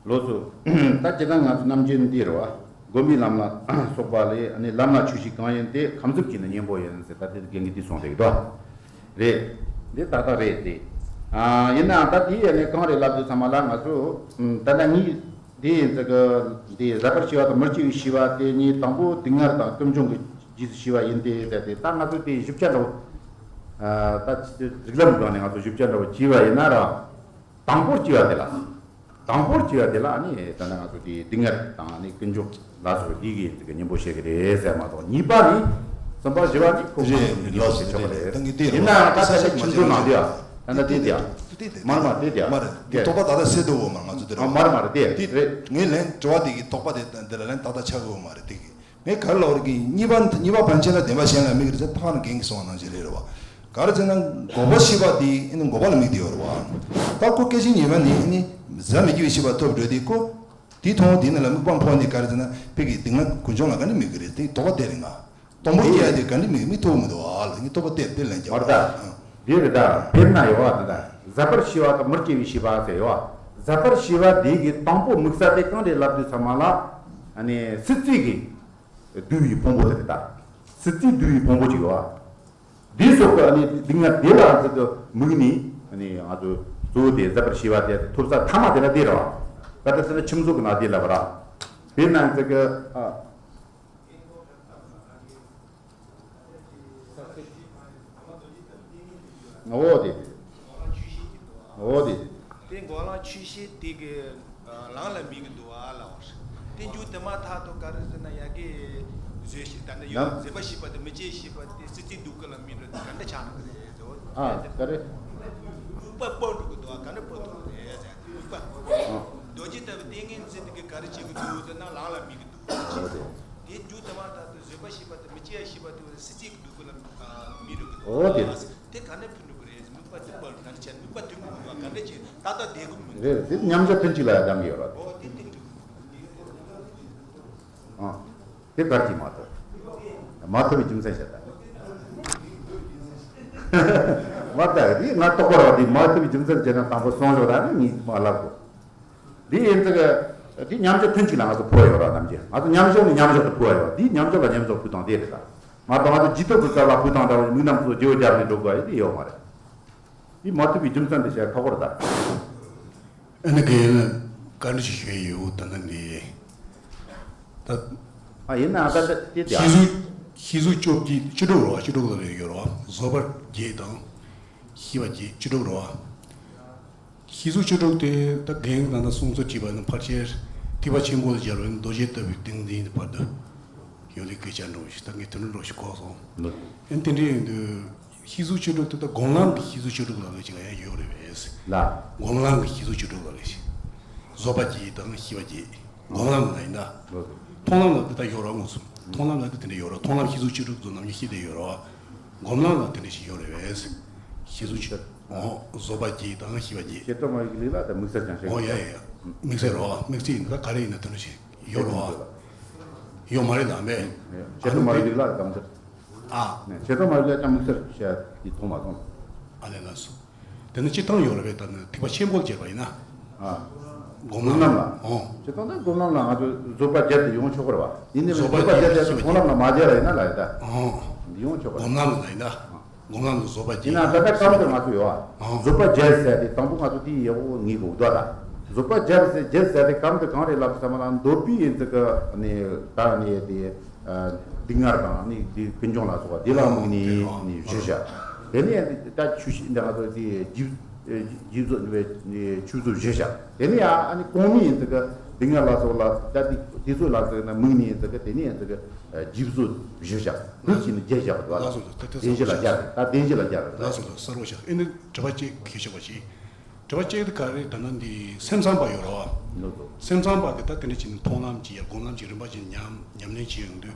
ལགས་སོ། ད་སྤྱིར་བཏང་ང་ཚོ་རྣམ་འབྱེད་འདི་རེད་བ། སྒོམ་པའི་ལམ་ལ་སོགས་པ་ལས་ནི་ལམ་ལ་ཆོས་ཤེས་གང་ཡིན་ཏེ། ཁམས་གསུམ་གྱི་ནི་གཉེན་པོ་ཡིན་ཟེར། ད་དེ་རྒན་གྱིས་འདི་གསུངས་རེད་དོ། རེད། འདི་ཏག་ཏག་རེད་དེ། ཨ་ཡིན་ནའང་ད་དེ་ཡས་ནས་གང་རེད་ལབ་དུས་ཚང་མ་ལ་ང་ཚོ། ད་ལྟ་ངས་དེ་ཡིན་ཙི་གི་འདི་ཟད་པར་ཤེས་པ་དང་མི་སྐྱེ་བའི་ཤེས་པ་དེ་གཉིས་དང་པོ་སྡུག་བསྔལ་དང་ཀུན་འབྱུང་གི་རྗེས་སུ་ཤེས་པ་ཡིན་ཏེ་ཟེར་ཏེ། ད་ང་ཚོ་དེ་བཞི་བརྒྱ་འདྲ་བོ། ད་རིགས་ལམ་སྒང་ནས་ང་ཚོ་བཞི་བརྒྱ་འདྲ་བོ་བྱས་པ་ཡིན་ན་ར། དང་པོར་སྐྱེ་བ་དེ་ལ། དང་པོར་སྐྱེ་བ་དེ་ལ་ནི་ད་ནི་ང་ཚོ་དེ་སྡུག་བསྔལ་དང་ནི་ཀུན་འབྱུང་ལ་སོགས་པའི་དེ་གི་ཡིན་ཙི་གི་གཉེན་པོ་བཤད་ཀྱི་རེད་ཟེར་མ་གཏོགས། གཉིས་པ་ནི། གསུམ་པ་བཞི་པ་ནི་ཁོ་རེད། ཁོ་རེད། ལགས་སོ། རེད། ད་གི་དེ་རེད། ཡིན་ནའང་ད་ཆ་ཆ་ཁྱིམ་ཚང་ནང་དེ་ཡ། ད་ནི་དེ་དེ་ཡ། དེ་དེ་མར་མར་དེ་དེ་ཡ། མ་རེད། དེ་དེ་རྟོག་པ་ད་ལྟ་སད་འདུག་འོ། མ་ང་ཚོ་དེ་རེད། མར་མར་དེ་དེ་རེད། ངས་ལན་དྲི་བ་དེ་གི་དོགས་པ་དེ་འདི་ལ་ལན་ཏག་ཏག་ཆགས་ཀྱི་ཡོད་མ་རེད། དེ་གི། ངས་ག་རེ་ལབ་རེད་གི། གཉིས་པ་གཉིས་པ་ཕན་ཆད་ལ་བདེན་པ་གཞན་ལ་དམིགས་རེད་ཟེར། ད་ག་ནང་རྒན་གྱིས་གསུངས་པ་ནང་བཞིན་རེད་རེད་བ། ག་རེ་ཟེར་ན་འགོག་པའི་ཤེས་པ་དེ་ཨ་ནི་འགོག་པ་ལ་དམིགས་ཏེ་ཡོད་རེད་བ། ད་ཁོ་སྐད་ཆ་ཉན་པ་ནི་ཨ་ནི་ཟད་མི་སྐྱེ་བའི་ཤེས་པ་ཐོབ་འགྲོ་དེ་ཁོ། དེ་མཐོང་དེ་ནི་ལ་དམིགས་པ་འཕོ་ནས་ག་རེ་ཟེར་ན་དཔེ་གི་སྡུག་བསྔལ་ཀུན་འབྱུང་ལ་ག་ནི་དམིགས་ཀྱི་རེད། དེ་དོགས་པ་དེ་རེད་ང་། དང་པོ་སྐྱེ་ཡ་དེ་ག་འདྲ་དམིགས་མི་ཐུབ་མི་འདུག་ཨ་ལ། ངས་དོགས་པ་དེ་དེ་ལན་རྒྱག་པ་རེད་ད། དེ་རེད་ད། དཔེར་ན་ཡོད་བ་ད་ལྟ་ཟད་པར་ཤེས་པ་དང་མི་སྐྱེ་བའི་ཤེས་པ་ཟེར་ཡོད་བ། ཟད་པར་ཤེས་པ་དེ་གི་དང་པོ་དམིགས་ས་དེ་གང་རེད་ལབ་དུས་ཚང་མ་ལ། ཨ་ནི་སྲིད་རྩེ་གི་བསྡུ་བའི་ཕུང་པོ་དེ་རེད་ད། སྲིད་རྩེ་བསྡུ་བའི་ཕུང་པོ་ཅིག་ཡོད་བ། དེའི་སོགས་ཀྱི་ཨ་ནི་སྡུག་བསྔལ་དེ་ལ་ཟེར་དུ་དམིགས་ནས་ཨ་ནི་ང་ཚོ་གཙོ་བོ་དེ་ཟད་པར་ཤེས་པ་དེ་ཐོབ་ས་མཐའ་མ་དེ་ལ་དེ་རེད་བ། ད་ལྟ་ཟེར་ན་ཁྱིམ་ཚང་གི་ནང་དེ་ལབ་པ་ར། དེ་ན་ཟེར་གི་ཨ། འོ་དེ། འོ་དེ། དེ་འགོག་ལམ་ཆོས་ཤེས་དེ་གི་ལམ་ལ་དམིགས་ཀྱི་འདུག་བ་ལ། འོ་དེ་མཇུག་དེ་མ་ཐག་ཏུ་ག་རེ་ཟེར་ན་ཡ་གི་བཟོད་ཤེས་ད་ནི་ཡོད། ཡང་ཟད་པར་ཤེས་པ་དེ་མི་སྐྱེ་ཤེས་པ་དེ་སྲིད་རྩེ་སྡུག་བསྔལ་ལ་དམིགས་འགྲོ་དེ་ག་འདྲ་ཆགས་ནི་རེད་ཟེར། ཨ་ག་རེ། དམིགས་པ་སྤོ་འགྲོ་གི་འདུག་བ། ག་འདྲ་སྤོ་ཐུབ་རེད་ཟེར་དམིགས་པ། རྡོ་རྗེ་ལྟ་བུའི་ཏིང་ངེ་འཛིན་དེ་གི་ག་རེ་བྱེད་ཀྱི་འདུག་ཟེར་ན་ལམ་ལ་དམིགས་ཀྱི་འདུག་འོ་དེ། དེ་མཇུག་དེ་མ་ཐག་ཏུ་བཟོད་པ་ཤེས་པ་དེ་མི་སྐྱེ་ཤེས་པ་དེ་སྲིད་རྩེ་གི་སྡུག་བསྔལ་ལ་མི་འགྲོ་གི་འདུག་འོ་དེ། དེ་ག་ནས་ཕུད་འགྲོ་གི་རེད། དམིགས་པ་དེ་སྤོ་ག་འདྲ་བྱས། དམིགས་པ་དེ་མི་དགོས་པ་ག་འདྲ་བྱས། ཏག་ཏག་བསྡད་གི་མི་འདུག་རེད། དེ་མཉམ་བཞག་ཐུན་གཅིག་ལ་ཡང་གདམ་གི་ཡོད་རེད། འོ་དེ་དེ་འདུག་ཨ། དེ་གར་གྱིས་མ་ཐུབ། མ་ཐུབ་པའི་རྒྱུ་མཚན་བཤད་ད། མ་ཐུབ་དེ་ང་རྟོགས་པ་རེད་བ། དེ་མ་ཐུབ་པའི་རྒྱུ་མཚན་བྱས་ན་དང་པོ་གསུངས་ཞོག་ད་ནི་ངས་མ་ལབ་དགོས། འདི་ཡིན་ཙི་གི། འདི་མཉམ་བཞག་ཐུན་གཅིག་ལ་ང་ཚོ་འཕོ་ཡོད་ར་རྣམ་འབྱེད། ང་ཚོ་མཉམ་བཞག་ནས་མཉམ་བཞག་ཏུ་འཕོ་ཡོད། འདི་མཉམ་བཞག་ལ་མཉམ་བཞག་འཕོ་སྟངས་དེ་རེད་ད། མ་གཏོགས་ང་ཚོ་རྗེས་ཐོབ་ཀྱི་སྐབས་ལ་འཕོ་སྟངས་འདྲ་བོ་མིག་རྣམ་ཚོ་རྗེ་བོ་རྒྱབ་ནས་འགྲོ་དགོས་ཡ་དེ་ཡོད་མ་རེད། འདི་མ་ཐུབ་པའི་རྒྱུ་མཚན་དེ་བཤད་ཁག་པོ་རེད་ད། ཨ་ནི་གི་ག་འདྲ་ཞིག་ཞུ་ཡི་ཡོད་ད་ནི་འདི། ད། ཨ་ཡིན་ནའང་ད་ལྟ་དེ་དེ། ཤེས་གཟུགས་ཤེས་གཟུགས་བཅུ་དྲུག་བཅུ་དྲུག་རེད་བ། བཅུ་དྲུག་ལ་ཡོད་རེད་བ། བཟོད་པ་བརྒྱད་དང་ཤེས་པ་བརྒྱད་བཅུ་དྲུག་རེད་བ། ཤེས་གཟུགས་བཅུ་དྲུག་དེ་ད་རྒན་ད་ལྟ་གསུང་ཚུལ་བྲིས་པ་ནི་ཕལ་ཆེར་ཐེག་པ་ཆེན་པོ་ལ་སྦྱར་བའི་རྡོ་རྗེ་ལྟ་བུའི་ཏིང་འཛིན་གྱི་བར་དུ་ཡོད་ལེ་སྐད་ཆ་འགྲོ་ཞིག་ད་ངས་དོན་འགྲོ་ཞིག་གོ་སོང་། ཨན་དེ་འདྲ་ཡིན་དུས་ཤེས་གཟུགས་བཅུ་དྲུག་དེ་ད་སྒོམ་ལམ་གྱི་ཤེས་གཟུགས་བཅུ་དྲུག་ལ་ལས་ཅིག་ཡང་ཡོད་རེད་པས། ལ། སྒོམ་ལམ་གྱི་ཤེས་གཟུགས་བཅུ་དྲུག་ལ་ལས་ཤིག་བཟོད་པ་བརྒྱད་དང་ཤེས་པ་བརྒྱད། སྒོམ་ལམ་ལ་ཡིན་ན། ལོ། མཐོང་ལམ་ལ་དེ་ལྟར་ཡོད་ར་དངོས་སུ། མཐོང་ལམ་ལ་དེ་དེ་འདྲ་ཡོད་ར། མཐོང་ལམ་ཤེས་གཟུགས་བཅུ་དྲུག་ཚོ་ནམ་རྒྱུན་ཤེས་བསྡད་ཡོད་ར། སྒོམ་ལམ་ལ་དེ་འདྲ་ཞིག་ཡོད་རེད་པས། ཤེས་གཟུགས་བཅུ། ཨོ། བཟོད་པ་བརྒྱད་དང་ཤེས་པ་བརྒྱད། ཤེས་རྟོགས་མ་ཡིག་ལིག་ལ་དང་དམིགས་བསལ་ཀྱང་ཤེས། ཨོ་ཡ་ཡ་ཡ། དམིགས་བསལ་རོ། དམིགས་བསལ་ཡིན་ན་ག་རེ་ཡིན་ན་དེ་འདྲ་ཞིག་ཡོད་རོ། ཡོད་མ་རེད་ལ་མེད། ཆེ་ཚོ་མ་རེད་ལ་དམ་ཚིག་ཨ། ཆེ་ཚོ་མ་རེད་ལ་ཅང་མི་ཚེར་བཤད་དེ་མཐོང་མ་སོང་། ཨ་ལས་ལགས་སོ། དེ་ནི་སྤྱིར་བཏང་ཡོད་རེད་པས། ད་ནི་ཐེག་པ་ཆེན་པོ་ལ་སྦྱར་བ་ཡིན་ན། ཨ། སྒོམ་ལམ་ལ། ཨོ། སྤྱིར་བཏང་ད་སྒོམ་ལམ་ལ་ང་ཚོ་བཟོད་པ་བརྒྱད་དེ་ཡོང་ཆོག་གི་རེད་བ། ཡིན་ནའི་བཟོད་པ་བརྒྱད་དེ་སྒོམ་ལམ་ལ་མ་སྦྱར་བ་ཡིན་ན་ལ་ཡིན་ད། ཨོ། ཡོང་ཆོག་གི་རེད། སྒོམ་ལམ་ལ་ཡིན་ན། སྒོམ་ལམ་གྱི་བཟོད་པ་བརྒྱད། ཡིན་ན་ད་ལྟ་སྐབས་དེར་ང་ཚོ་ཡོད་ཨ། བཟོད་པ་བརྒྱད་ཟེར་ཏེ་དང་པོ་ང་ཚོ་དེའི་ཡག་པོ་ངེས་དགོས་འདུག་ད། བཟོད་པ་བརྒྱད་ཟེར་བརྒྱད་ཟེར་ཏེ་གང་དུ་གང་རེད་ལབ་ཙམ་ལ་འདོད་པའི་ཡིན་ཙི་གི་ནི་ད་ནི་དེ་སྡུག་བསྔལ་དང་ནི་དེ་ཀུན་འབྱུང་ལ་སོགས་པ་དེ་ལ་དམིགས་ནས་ནི་བཞི་བཞག་དེ་ནས་ད་ཆོས་ཤིག་འདི་ང་ཚོ་དེ་རྗེས་རྗེས་བཟོད་ནི་ཆོས་བཟོད་བཞི་བཞག་དེ་ནས་ཡང་ཨ་ནི་གོང་མའི་ཡིན་ཙི་གི་སྡུག་བསྔལ་ལ་སོགས་ལ་ད་དེ་དེ་ཚོ་ལ་ཙི་ན་དམིགས་ནས་ཡིན་ཙི་གི་དེ་ནས་ཡིན་ཙི་གི་རྗེས་བཟོད་བཞི་བཞག་འདུག་ཅེས་ནི་བརྒྱད་བཞག་གི་འདུག་ལགས་སོ། ལགས་སོ། ད་བདེན་བཞི་ལ་སྦྱར་རེད། ད་བདེན་བཞི་ལ་སྦྱར་རེད། ལགས་སོ། ལགས་སོ། གསལ་པོ་བཞག་ཨེ་ནི་དྲི་བ་གཅིག་གལ་ཆེ་བ་ཞིག་དྲི་བ་གཅིག་དེ་ག་རེ་ད་ན་འདི་སེམས་ཙམ་པ་ཡོད་རེད་བ། ལགས་སོ། སེམས་ཙམ་པ་དེ་ད་དེ་འདྲ་བྱས་ནས་མཐོང་ལམ་གྱི་ཡ་སྒོམ་ལམ་གྱི་རིམ་པ་བྱས་ནས་ཉམས་ཉམས་ལེན་བྱེད་ཡོང་དུས་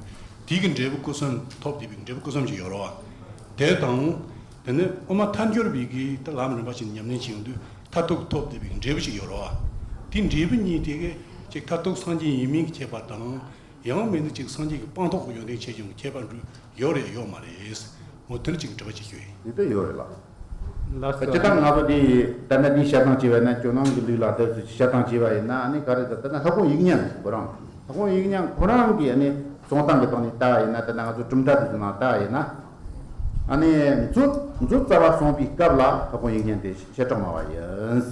དེ་གི་འབྲས་བུ་སྐུ་གསུམ་ཐོབ་བསྡད་པའི་འབྲས་བུ་སྐུ་གསུམ་ཞིག་ཡོད་རེད་བ། དེ་དང་། དེ་ནས་དབུ་མ་ཐལ་འགྱུར་བའི་གི་ད་ལམ་རིམ་པ་བྱས་ནས་ཉམས་ལེན་བྱེད་ཡོང་དུས་མཐར་ཐུག་ཐོབ་བསྡད་པའི་འབྲས་བུ་ཞིག་ཡོད་རེད་བ། དེ་འབྲས་བུ་གཉིས་དེ་གི་ཅིག་མཐར་ཐུག་སངས་རྒྱས་ཡིན་མིན་གྱི་ཁྱད་པར་དང་། ཡང་མིན་ན་ཅིག་སངས་རྒྱས་ཀྱི་སྤངས་རྟོགས་ཀྱི་ཡོན་ཏན་ཆེ་ཆུང་གི་ཁྱད་པར་འདྲ་ཡོད་རེད་ཡོད་མ་རེད། འོ་དེ་ནི་ཅིག་དྲི་བ་ཅིག་ཞུ་ཡིན། དེ་ལྟ་ཡོད་རེད་ལགས། ལགས་སོ། སྤྱིར་བཏང་ང་ཚོ་འདི་ད་ལྟ་འདི་བཤད་སྟངས་བྱས་པ་ཡིན་ན་ཇོ་ནང་གི་ལུགས་ལ་ལྟོས་ཚུལ་བཤད་སྟངས་བྱས་པ་ཡིན་ན་ཨ་ནི་ག་རེ་ཟེར་ད་ལྟ་ལྷ་ཁང་དབྱིག་གཉེན་ཁོ་རང་ལྷ་ཁང་དབྱིག་གཉེན་ཁོ་རང་གི་ཨ་ནི་གསུང་སྟངས་ཀྱི་སྟེང་ནས་ལྟ་བ་ཡིན་ན་ད་ལྟ་ང་ཚོ་གྲུབ་མཐའ་དེ་ཚོ་ནང་ལྟ་བ་ཡིན་ན་ཨ་ནི་མཛོད་མཛོད་རྩ་བ་གསུངས་པའི་སྐབས་ལ་ལྷ་ཁང་དབྱིག་གཉེན་དེ་བཤད་གྲྭ་སྨྲ་བ་ཡིན།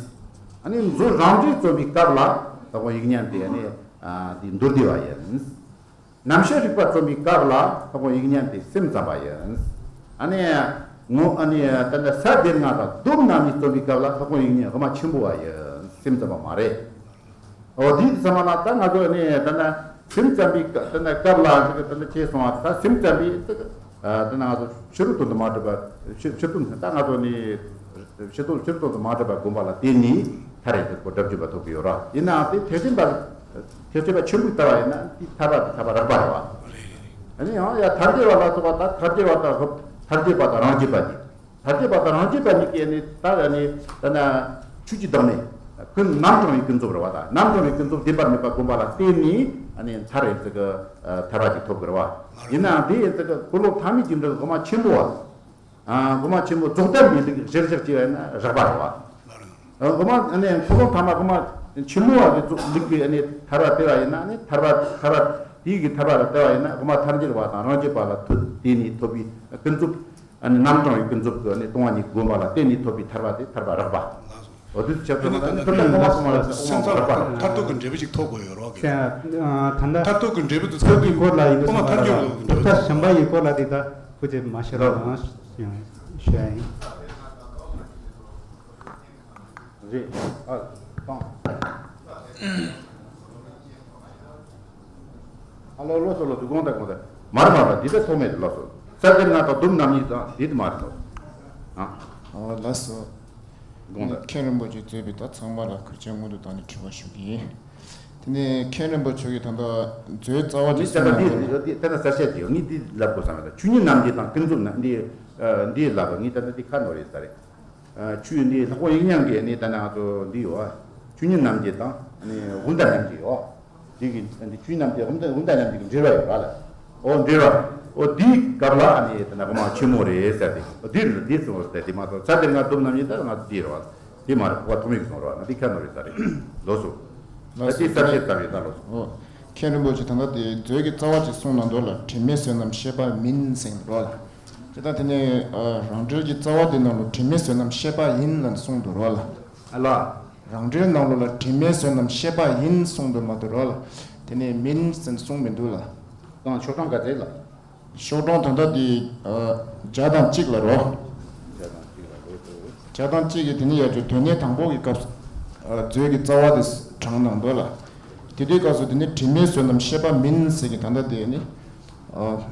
ཨ་ནི་མཛོད་རང་འགྲེལ་རྩོམ་པའི་སྐབས་ལ་ལྷ་ཁང་དབྱིག་གཉེན་དེ་ཨ་ནི། ཨ། དེ་མདོ་སྡེ་པ་ཡིན། རྣམ་བཤད་རིག་པ་རྩོམ་པའི་སྐབས་ལ་ལྷ་ཁང་དབྱིག་གཉེན་དེ་སེམས་ཙམ་པ་ཡིན། ཨ་ནི། ངོ་ཨ་ནི་ད་ལྟ་ས་བདེ་ལྔ་དང་སྡོམ་རྣམ་གཉིས་རྩོམ་པའི་སྐབས་ལ་ལྷ་ཁང་དབྱིག་གཉེན་དབུ་མ་ཆེན་པོ་བ་ཡིན། སེམས་ཙམ་པ་མ་རེད། འོ་དེ་ཚང་མ་ལ་ད་ང་ཚོ་ནི་ད་ལྟ་སེམས་ཙམ་པའི་ད་ལྟ་སྐབས་ལ་ད་ལྟ་ཅེས་སོང་བ་ད་སེམས་ཙམ་པའི། ད་ང་ཚོ་ཕྱི་རོལ་དོན་དུ་མ་གྲུབ་པ་ཕྱི་ཕྱི་དོན་ད་ང་ཚོ་ནི་ཕྱི་དོན་ཕྱི་རོལ་དོན་དུ་མ་གྲུབ་པ་བསྒོམ་པ་ལ་བརྟེན་ནས་ཐར་རེ་ཟེར་གོ་སྒྲུབ་བྱེད་པ་ཐོབ་ཀྱི་ཡོད་ར། ཡིན་ནའང་དེ་ཐེག་ཆེན་པ་ཐེག་ཆེན་པ་ཆེན་པོའི་ལྟ་བ་ཡིན་ན་དེ་ཐར་པ་དེ་ཐར་པ་རགས་པ་རེད་བ། ཨ་ནི་ཡང་ཡ་ཐར་རྒྱས་པ་ལ་སོགས་པ་ད་ཐར་རྒྱས་པ་དང་ཐར་རྒྱས་པ་དང་རང་རྒྱས་པ་དེ། ཐར་རྒྱས་པ་དང་རང་རྒྱས་པ་གཉིས་ཀྱི་ནི་ད་ནི་ད་ན་ཆོས་ཀྱི་བདག་མེད་ཀུན་རྣམ་གྲངས་པའི་ཀུན་རྫོབ་རེད་བ། ད་རྣམ་གྲངས་པའི་ཀུན་རྫོབ་བདེན་པར་མེད་པ་བསྒོམ་པ་ལ་བརྟེན་ནས་ཨ་ནི་ཐར་རེ་ཟེར་གི་ཐར་པ་ཅིག་ཐོབ་གི་རེད་བ། ཡིན་ནའང་དེ་ཡིན་ཙི་གི་འཁོར་ལོ་ཐ་མའི་རྒྱུ་འབྲས་སྒོ་མ་ཆེན་པོ་བ། སྒོ་མ་ཆེན་པོ་རྫོགས་ལྡན་པའི་ལུགས་གཞིར་བཞག་བྱས་པ་ཡིན་ན་རགས་པ་རེད་བ། སྒོ་མ་ཨ་ནི་འཁོར་ལོ་ཐ་མ་སྒོ་མ་ཆེན་པོ་བ་གི་ལུགས་ཀྱི་ཨ་ནི་ཐར་པ་བལྟས་པ་ཡིན་ན་ཨ་ནི་ཐར་པ་ཐར་པ་དེའི་གི་ཐར་པ་ལ་བལྟས་པ་ཡིན་ན་སྒོ་མ་ཐར་རྒྱས་པ་དང་རང་རྒྱས་པ་ལ་ཐུག་དེ་ནས་ཐོབ་པའི་ཀུན་རྫོབ། ཨ་ནི་རྣམ་གྲངས་ཀྱི་ཀུན་རྫོབ་ཀྱི་ཨ་ནི་སྟོང་པ་ཉིད་བསྒོམ་པ་ལ་བརྟེན་ནས་ཐོབ་པའི་ཐར་པ་དེ་ཐར་པ་རགས་པ། འོ་དུས་ཆེ་ཚང་མ་ལ་ནི་ཐར་པ་གོང་མ་གོང་མ་ལ་སེམས་ཙམ་རགས་པ་རེད། མཐར་ཐུག་གི་འབྲས་བུ་ཞིག་ཐོབ་དགོས་ཡོད་རོགས་ཀྱི། ད་ལྟ་མཐར་ཐུག་གི་འབྲས་བུ་དེ་ཚོ་གི་སྐོར་ལ་ཡིན་ན་ཐུགས་ཐག་གཞན་པ་ཡི་སྐོར་ལ་དེ་ད་ཁུ་ཅེ་མ་ཤེས་རོགས་ཞུ་ཡ་ཡིན། རེད། ཨ། བཏང་། ཨ་ལོ་ལོ་སོ་ལོ་དུ་དགོངས་དག་དགོངས་དག་མར་མར་དང་འདི་ལྟ་ཐོག་མེད་དུ་ལོ་སོ། ས་དེར་ང་དང་སྡོམ་རྣམ་གཉིས་དང་འདི་དུ་མར་ལོ། ཨ། ཨོ་ལགས་སོ། དགོངས་དག་མཁན་རིན་པོ་ཆེ་གཙོས་པའི་ད་ཚང་མ་ལ་གུས་ཕྱག་སྔོན་དུ་བཏང་ནས་དྲི་བ་ཞུ་གི་ཡིན། དེ་ནས་མཁན་རིན་པོ་ཆེ་གིས་ད་ལྟ་མཛོད་རྩ་བ་ཅིག་གསུངས་གནང་འདུག་ད་ལྟ་ས་བཤད་ཀྱི་ངས་འདི་ལབ་དགོས་བསམ་ཡོད། ད་ཆོས་ཉིད་རྣམ་འབྱེད་དང་ཀུན་རྫོབ་ན་འདི་འདི་ལབ་པ་ངས་ད་ལྟ་འདི་ཁ་ནོར་ཡོད་ས་རེད། ཆོས་འདི་ལྷག་པ་དབྱིག་གཉེན་གྱི་ནི་ད་ནང་ཚོ་འདི་ཡོད། ཆོས་ཉིད་རྣམ་འབྱེད་དང་ནི་དབུ་མཐའ་རྣམ་འབྱེད་ཡོད། འདི་གི་འདི་ཆོས་རྣམ་འབྱེད་དབུ་མཐའ་དབུ་མཐའ་རྣམ་འབྱེད་ཀྱི་འབྲེལ་བ་ཡོད་ར་ལ། ཨོ་འབྲེལ་བ། ཨོ་འདིའི་སྐབས་ལ་ནི་ད་ནང་སྒོ་མ་ཆེན་མོ་རེད་ཟེར་ཏེ། ཨོ་འདི་རེད་འདི་གསུངས་ཟེར་ཏེ་མ་གཏོགས་ས་དེ་ང་སྡོམ་རྣམ་འབྱེད་ད་ང་ཚོ་འདི་རེད་བ། འདི་མ་རེད་ཁོ་པ་ཐོག་མེད་ཀྱི་གསུངས་རེད་བ། ང་འདི་ཁ་ནོར་རེད་ས་རེད། ལོ་སོ། ད་འདི་ས་བཤད་ཙམ་ཡོད་ད་ལོ་སོ། ཨོ། མཁན་རིན་པོ་ཆེ་ད་ལྟ་དེ་མཛོད་ཀྱི་རྩ་བ་ཅིག་གསུངས་གནང་འདུག་ལ་དྲི་མེད་བསོད་ནམས་ཤེས་པ་མིན་ཟེར་གྱི་འདུག་ལ། དེ་ལྟར་དེ་ནས་རང་འགྲེལ་གྱི་རྩ་བ་དེ་ནང་ལ་དྲི་མེད་བསོད་ནམས་ཤེས་པ་ཡིན་ལ་གསུངས་འདུག་རོགས་ལ། ཨ་ལ། རང་འགྲེལ་ནང་ལོགས་ལ་དྲི་མེད་བསོད་ནམས་ཤེས་པ་ཡིན་གསུངས་འདུག་མ་གཏོགས་རོགས་ལ། དེ་ནས་མིན་ཟེར་གསུངས་མི་འདུག་ལ། དང་ཤོག་གྲངས་ག་ཚད་ལ། ཤོག་གྲངས་ད་ལྟ་དེ་བརྒྱ་དང་གཅིག་ལ་རོ། བརྒྱ་དང་གཅིག་ལ་རོ་དེ། བརྒྱ་དང་གཅིག་གི་དེ་ནས་ཡར་བརྒྱུད་དོན་གནད་དང་པོ་གི་སྐབས་སུ་མཛོད་ཀྱི་རྩ་བ་དེ་དྲངས་གནང་འདུག་ལ། དེ་དུས་སྐབས་སུ་དེ་ནས་དྲི་མེད་བསོད་ནམས་ཤེས་པ་མིན་ཟེར་གི་ད་ལྟ་དེ་ནི།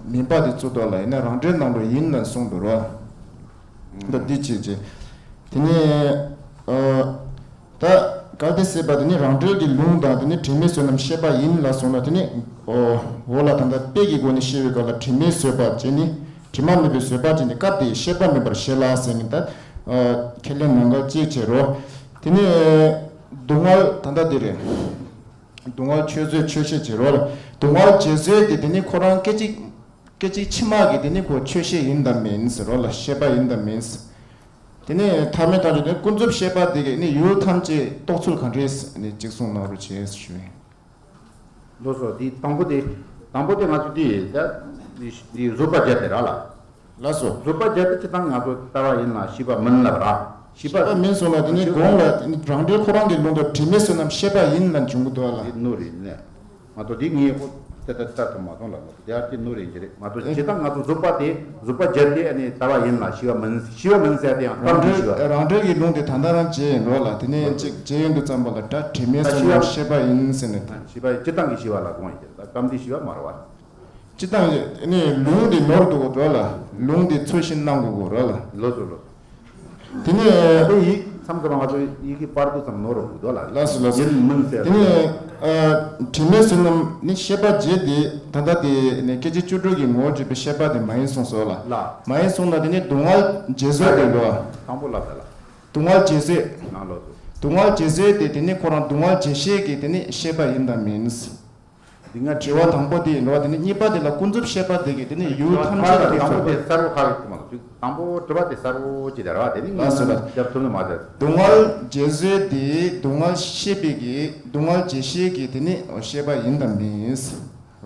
མིན་པ་དེ་བཙུགས་འདུག་ལ་ཡིན་ན་རང་འགྲེལ་ནང་ལ་ཡིན་ལ་གསུངས་འདུག་རོ། ད་འདི་བྱས་རྗེས། དེ་ནས། ད་གལ་ཏེ་ཟེར་བ་དེ་ནི་རང་འགྲེལ་གྱི་ལུང་དང་དེ་ནི་དྲི་མེད་བསོད་ནམས་ཤེས་པ་ཡིན་ལ་སོགས་ན་དེ་ནི། འོ་ལ་ད་ལྟ་དཔེ་གི་སྒོ་ནས་བཤད་པའི་སྐབས་ལ་དྲི་མེད་བཟོད་པ་བྱས་ནི་དྲི་མ་མེད་པའི་བཟོད་པ་བྱས་ནི་སྐབས་དེའི་ཤེས་པ་མེད་པར་བཞེད་ལ་ཟེར་ནི་ད། ཁས་ལེན་ནང་འགལ་གཅིག་བྱེད་རོ། དེ་ནི། སྡུག་བསྔལ་ད་ལྟ་དེ་རེད། སྡུག་བསྔལ་ཆོས་བཟོད་ཆོས་ཤེས་བྱེད་རོགས་ལ། སྡུག་བསྔལ་རྗེས་བཟོད་དེ་དེ་ནི་ཁོ་རང་སྐད་ཅིག་སྐད་ཅིག་ཕྱི་མ་གི་དེ་ནི་ཁོ་ཆོས་ཤེས་ཡིན་དམ་མིན་ཟེར་རོགས་ལ། ཤེས་པ་ཡིན་དམ་མིན། དེ་ནས་ཐ་མའི་དོན་དུ་ནི་ཀུན་རྫོབ་ཤེས་པ་དེ་གིས་ནི་ཡུལ་ཐམས་ཅད་རྟོགས་ཚུལ་ག་འདྲས་ནི་གཅིག་གསུང་གནང་རོགས་བྱེད་ཞུ་ཡིན། ལགས་སོ། དེ་དང་པོ་དེ། དང་པོ་དེ་ང་ཚོ་དེ་ད་དེ་བཟོད་པ་བརྒྱད་དེ་ར་ལ། ལགས་སོ། བཟོད་པ་བརྒྱད་དེ་སྤྱིར་བཏང་ང་ཚོ་ལྟ་བ་ཡིན་ལ་ཤེས་པ་མིན་ལབ་ར། ཤེས་པ་ཤེས་པ་མིན་གསུངས་ལ། དེ་ནི་གོང་ལ་དེ་ནི་རང་འགྲེལ་ཁོ་རང་གི་ལུང་དུ་དྲི་མེད་བསོད་ནམས་ཤེས་པ་ཡིན་ལ་འབྱུང་གི་འདུག་ལ། དེ་ནོར་རེད་ནས། མ་གཏོགས་དེ་ངས་ཁོ་ད་ལྟ་ལྟ་ཐུབ་མ་སོང་ལ། མ་གཏོགས་དེ་ཨ་ཅེ་ནོར་རེད་ཀྱི་རེད། མ་གཏོགས་ཨེ། སྤྱིར་བཏང་ང་ཚོ་བཟོད་པ་དེ་བཟོད་པ་བརྒྱད་དེ་ཨ་ནི་ལྟ་བ་ཡིན་ལ་ཤེས་པ་མིན། ཤེས་པ་མིན་ཟེར་དེ་ཡང་རང་གཏམ་གྱི་ཤེས་པ། རང་འགྲེལ་གྱི་ལུང་དེ་ད་ལྟ་རང་བྱས་ཡིན་རོགས་ལ། དེ་ནས་གཅིག་བྱས་ཡོང་དུས་ཙམ་པ་ལ་ད་དྲི་མེད་བསོད་ནམས་ཤེས་པ་ཡིན་ཟེར་ནས། ཤེས་པ་སྤྱིར་བཏང་གི་ཤེས་པ་ལ་དགོངས་ཡིན་གྱི་རེད། ད་གཏམ་དེ་ཤེས་པ་མ་རེད་བ། སྤྱིར་བཏང་ཨ་ནི་ལུང་དེ་ནོར་འདུག་གོ་རོགས་ལ། ལུང་དེ་ཚོད་ཤེས་གནང་དགོས་གོ་རོགས་ལ། ལགས་སོ་ལགས་སོ། དེ་ནས་ཨ་ནི་ཡིག་མཚམས་སུ་ང་ཚོ་ཡི་གེ་པར་དུ་ཙམ་ནོར་རོ་འདུག་ལ། ལགས་སོ་ལགས་སོ། ཡིན་མིན་ཟེར། དེ་ནས་ཨ་དྲི་མེད་བསོད་ནམས་ནི་ཤེས་པ་བརྒྱད་དེ་ད་ལྟ་དེ་ནས་སྐད་ཅིག་བཅུ་དྲུག་གི་ངོ་བོར་གྱུར་པའི་ཤེས་པ་དེ་མ་ཡིན་གསུངས་སོ་ལ། ལ། མ་ཡིན་གསུངས་ན་དེ་ནི་སྡུག་བསྔལ་རྗེས་བཟོད་དེ་ལོ། དང་པོ་ལ་ད་ལ། སྡུག་བསྔལ་རྗེས་བཟོད། ནང་ལོགས་སུ། སྡུག་བསྔལ་རྗེས་བཟོད་དེ་དེ་ནི་ཁོ་རང་སྡུག་བསྔལ་རྗེས་ཤེས་ཀྱི་དེ་ནི་ཤེས་པ་ཡིན་དམ་མིན། འདི་ང་དྲི་བ་དང་པོ་དེ་ཡིན་རོགས། དེ་ནི་གཉིས་པ་དེ་ལ་ཀུན་རྫོབ་ཤེས་པ་དེ་གིས་དེ་ནི་ཡུལ་ཐམས་ཅད་ལ་དང་པོ་དེ་གསལ་པོ་ཁ་གི་མ་ལ། དང་པོ་དྲི་བ་དེ་གསལ་པོ་ཅི་དེ་ར་བ་དེ་ནི་ལགས་སོ་ལགས། རྒྱབ་ཐུབ་ནི་མ་རེད། སྡུག་བསྔལ་རྗེས་བཟོད་དེ་སྡུག་བསྔལ་ཤེས་པའི་གི་སྡུག་བསྔལ་རྗེས་ཤེས་ཀྱི་དེ་ནི་ཤེས་པ་ཡིན་དམ་མིན་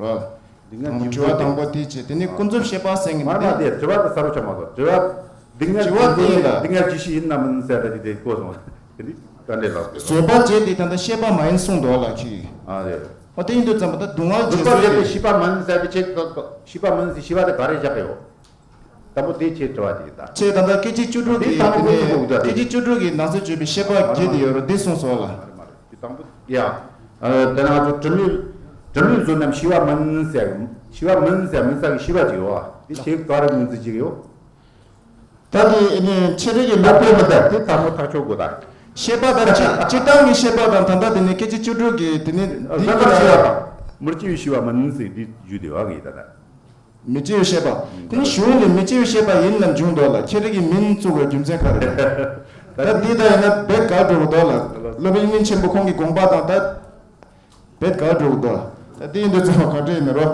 རོགས། འདི་ང་དྲི་བ་དང་པོ་དེ་བྱས། དེ་ནི་ཀུན་རྫོབ་ཤེས་པ་ཟེར་མཁན་མ་མ་དེ་དེ་དྲི་བ་དེ་གསལ་པོ་ཆགས་མ་སོང་། དྲི་བ་འདི་ང་དྲི་བ་དེ་ཡིན་ལ། འདི་ང་རྗེས་ཤེས་ཡིན་ནམ་མིན་ཟེར་ད་ཅི་དེ་གོ་སོང་། དེ་ནི་ག་འདྲས་ལབ་དགོས། བཟོད་པ་བྱས་དེ་ད་ལྟ་ཤེས་པ་མ་ཡིན་གསུངས་འདུག་ལ་ཁྱི། ཨ་རེད། ཨོ་དེ་ཡིན་དུས་ཙམ་པ་ད་སྡུག་བསྔལ་རྗེས་བཟོད་པ་བྱས་ཏེ་ཤེས་པ་མིན་ཟེར་ཏེ་ཆེ། ཤེས་པ་མིན་ཟེར་ཤེས་པ་དེ་ག་རེ་བཞག་གི་ཡོད། དང་པོ་དེ་ཆེ་དྲི་བ་དེ་ཡིན་ད། ཆེ་ད་ལྟ་སྐད་ཅིག་བཅུ་དྲུག་གི་དེ་དང་པོ་དེ་ནས་ཀུན་རྫོབ་སྐད་ཅིག་བཅུ་དྲུག་གི་ནང་གསེས་བརྗོད་པའི་ཤེས་པ་བརྒྱད་དེ་ཡོད་རེད། དེ་གསུངས་སོང་ལ། མ་རེད་མ་རེད། དེ་དང་པོ་ཡ། ཨ་དེ་ན་ང་ཚོ་དྲི་མེད་དྲི་མེད་བཟོད་ནམས་ཤེས་པ་མིན་ཟེར། ཤེས་པ་མིན་ཟེར་མིན་ས་གི་ཤེས་པ་ཅིག་ཡོད་བ། དེ་ཆེ་ག་རེ་ངོས་འཛིན་བྱེད་ཀྱི་ཡོད། ད་དེ་ནི་ཆེ་རིགས་ཀྱི་ལབ་པའི་མི་འདུག་དེ་དང་པོ་ཐག་ཆོད་དགོས་ད། ཤེས་པ་དང་སྤྱི་སྤྱིར་བཏང་གི་ཤེས་པ་དང་ད་ལྟ་དེ་ནི་སྐད་ཅིག་བཅུ་དྲུག་གི་དེ་ནི་འདི་གི་ལ་ཤེས་པ་དང་མི་སྐྱེ་བའི་ཤེས་པ་མིན་ཟེར་འདི་བརྗོད་དེ་བ་གི་ད་ད། མི་སྐྱེ་བའི་ཤེས་པ། དེ་ནི་གཞུང་ནས་མི་སྐྱེ་བའི་ཤེས་པ་ཡིན་ལ་འབྱུང་འདུག་ལ། ཁྱེད་རང་གིས་མིན་བཙུགས་པའི་རྒྱུ་མཚན་ག་རེ་རེད། ད་འདི་ལྟ་ཡིན་ན་བེད་ག་འགྲོ་གི་འདུག་ལ། སློབ་དཔོན་དབྱིག་གཉེན་ཆེན་པོ་ཁོང་གི་དགོངས་པ་དང་ད་བེད་ག་འགྲོ་གི་འདུག་ད་འདི་ཡིན་དུས་ཚང་མ་ག་འདྲ་ཡིན་ནི་རོ།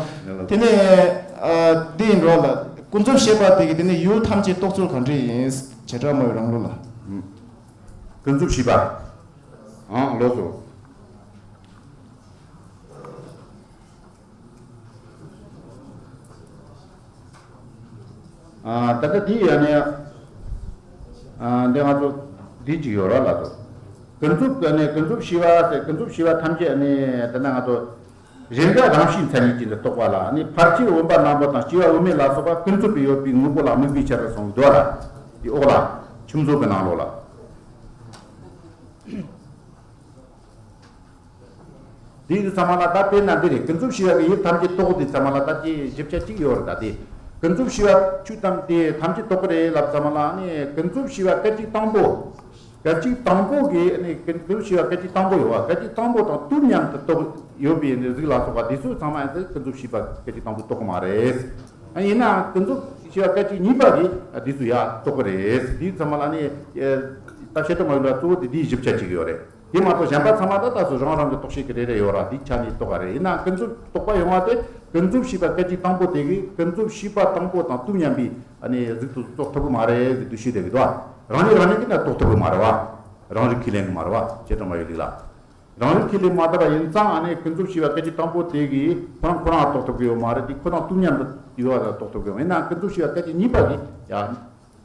དེ་ནས་ཨ་འདི་ཡིན་རོ་ལ། ཀུན་རྫོབ་ཤེས་པ་དེ་གིས་དེ་ནི་ཡུལ་ཐམས་ཅད་རྟོགས་ཚུལ་ག་འདྲ་ཡིན། བྱེ་བྲག་སྨྲ་བའི་རང་ལུགས་ལ། ཀུན་རྫོབ་ཤེས་པ། ཨང་ལོགས་སུ། ཨ་ད་ལྟ་འདི་ཡ་ནས་ཨ་འདི་ང་ཚོ་འདི་གཅིག་ཡོད་ར་ལ་ཚོ། ཀུན་རྫོབ་ཀྱི་ནི་ཀུན་རྫོབ་ཤེས་པ་ཟེར། ཀུན་རྫོབ་ཤེས་པ་ཐམས་ཅད་ནི་ད་ལྟ་ང་ཚོ་གཞན་དག་རང་བཞིན་མཚན་ཉིད་ཀྱིས་འདི་རྟོགས་པ་ལ་ནི་ཕར་ཕྱིན་འོན་པ་རྣམ་པ་དང་སྐྱེ་བ་འོས་མེད་ལ་སོགས་པ་ཀུན་རྫོབ་ཏུ་ཡོད་པའི་དངོས་པོ་ལ་དམིགས་པའི་ཕྱིར་གསུངས་འདུག་ལ། འདི་འོག་ལ་ཁྱིམ་བཟོ་གི་ནང་ལོགས་ལ། དེ་ཡི་ཚང་མ་ལ་ད་དཔེར་ན་འདི་རེད། ཀུན་རྫོབ་ཤེས་པ་གིས་ཡུལ་ཐམས་ཅད་རྟོགས་དེ་ཚང་མ་ལ་ད་ཅི་ཞིབ་ཆ་གཅིག་ཡོད་རེད། ད་དེ་ཀུན་རྫོབ་ཤེས་པ་ཆོས་ཐམས་དེ་ཐམས་ཅད་རྟོགས་ཀྱི་རེད་ལབ་ཚང་མ་ལ་ནི་ཀུན་རྫོབ་ཤེས་པ་སྐད་ཅིག་དང་པོ། སྐད་ཅིག་དང་པོ་གི་ནི་ཀུན་རྫོབ་ཤེས་པ་སྐད་ཅིག་དང་པོ་ཡོད་བ། སྐད་ཅིག་དང་པོ་དང་དུས་མཉམ་དུ་རྟོགས་ཡོད་པའི་ནི་གཟུགས་ལ་སོགས་པ་དེ་ཚོ་ཚང་མ་ཡང་ཀུན་རྫོབ་ཤེས་པ་སྐད་ཅིག་དང་པོ་རྟོགས་ཀྱི་མ་རེད། ཡིན་ནའང་ཀུན་རྫོབ་ཤེས་པ་སྐད་ཅིག་གཉིས་པ་གིས་དེ་ཚོ་ཡང་རྟོགས་ཀྱི་རེད། དེ་ཚང་མ་ལ་ནི་ད་བཤད་སྟངས་མ་ཡིན་ལ་གཙོ་བོ་དེ་དེའི་ཞིབ་ཆ་གཅིག་ཡོད་རེད། དེ་མ་གཏོགས་གཞན་པ་ཚང་མ་ད་ལྟ་སུ་རང་རང་གི་རྟོགས་བྱེད་ཀྱི་རེ་རེ་ཡོད་ར། དེའི་ཆ་ནས་རྟོགས་པ་རེད། ཡིན་ནའང་ཀུན་རྫོབ་རྟོགས་པ་ཡོང་བ་དེ་ཀུན་རྫོབ་ཤེས་པ་སྐད་ཅིག་དང་པོ་དེ་གིས་ཀུན་རྫོབ་ཤེས་པ་དང་པོ་དང་དུས་མཉམ་པའི་ཨ་ནི་གཟུགས་དེ་རྟོགས་ཐུབ་ཀྱི་མ་རེད་ཟེར་དུས་ཤེས་བསྡད་ཀྱི་འདུག་རང་ཉིད་རང་ཉིད་ཀྱིས་ན་རྟོགས་ཐུབ་ཀྱི་མ་རེད་བ། རང་རིག་ཁས་ལེན་གྱི་མ་རེད་བ། བྱེ་བྲག་སྨྲ་བའི་ལུགས་ལ། རང་རིག་ཁས་ལེན་མ་ཐུབ་པ་ཡིན་ཙང་ཨ་ནི་ཀུན་རྫོབ་ཤེས་པ་སྐད་ཅིག་དང་པོ་དེ་གིས་ཁོ་རང་ཁོ་རང་རྟོགས་ཐུབ་ཀྱི་ཡོད་མ་རེད། དེ་ཁོ་དང་དུས་མཉམ་དུ་ཡོད་པ་རྟོགས་ཐུབ་ཀྱི་ཡོད། ཡིན་ནའང་ཀུན་རྫོབ་ཤེས་པ་སྐད་ཅིག་གཉིས་པ་གིས་ཡང་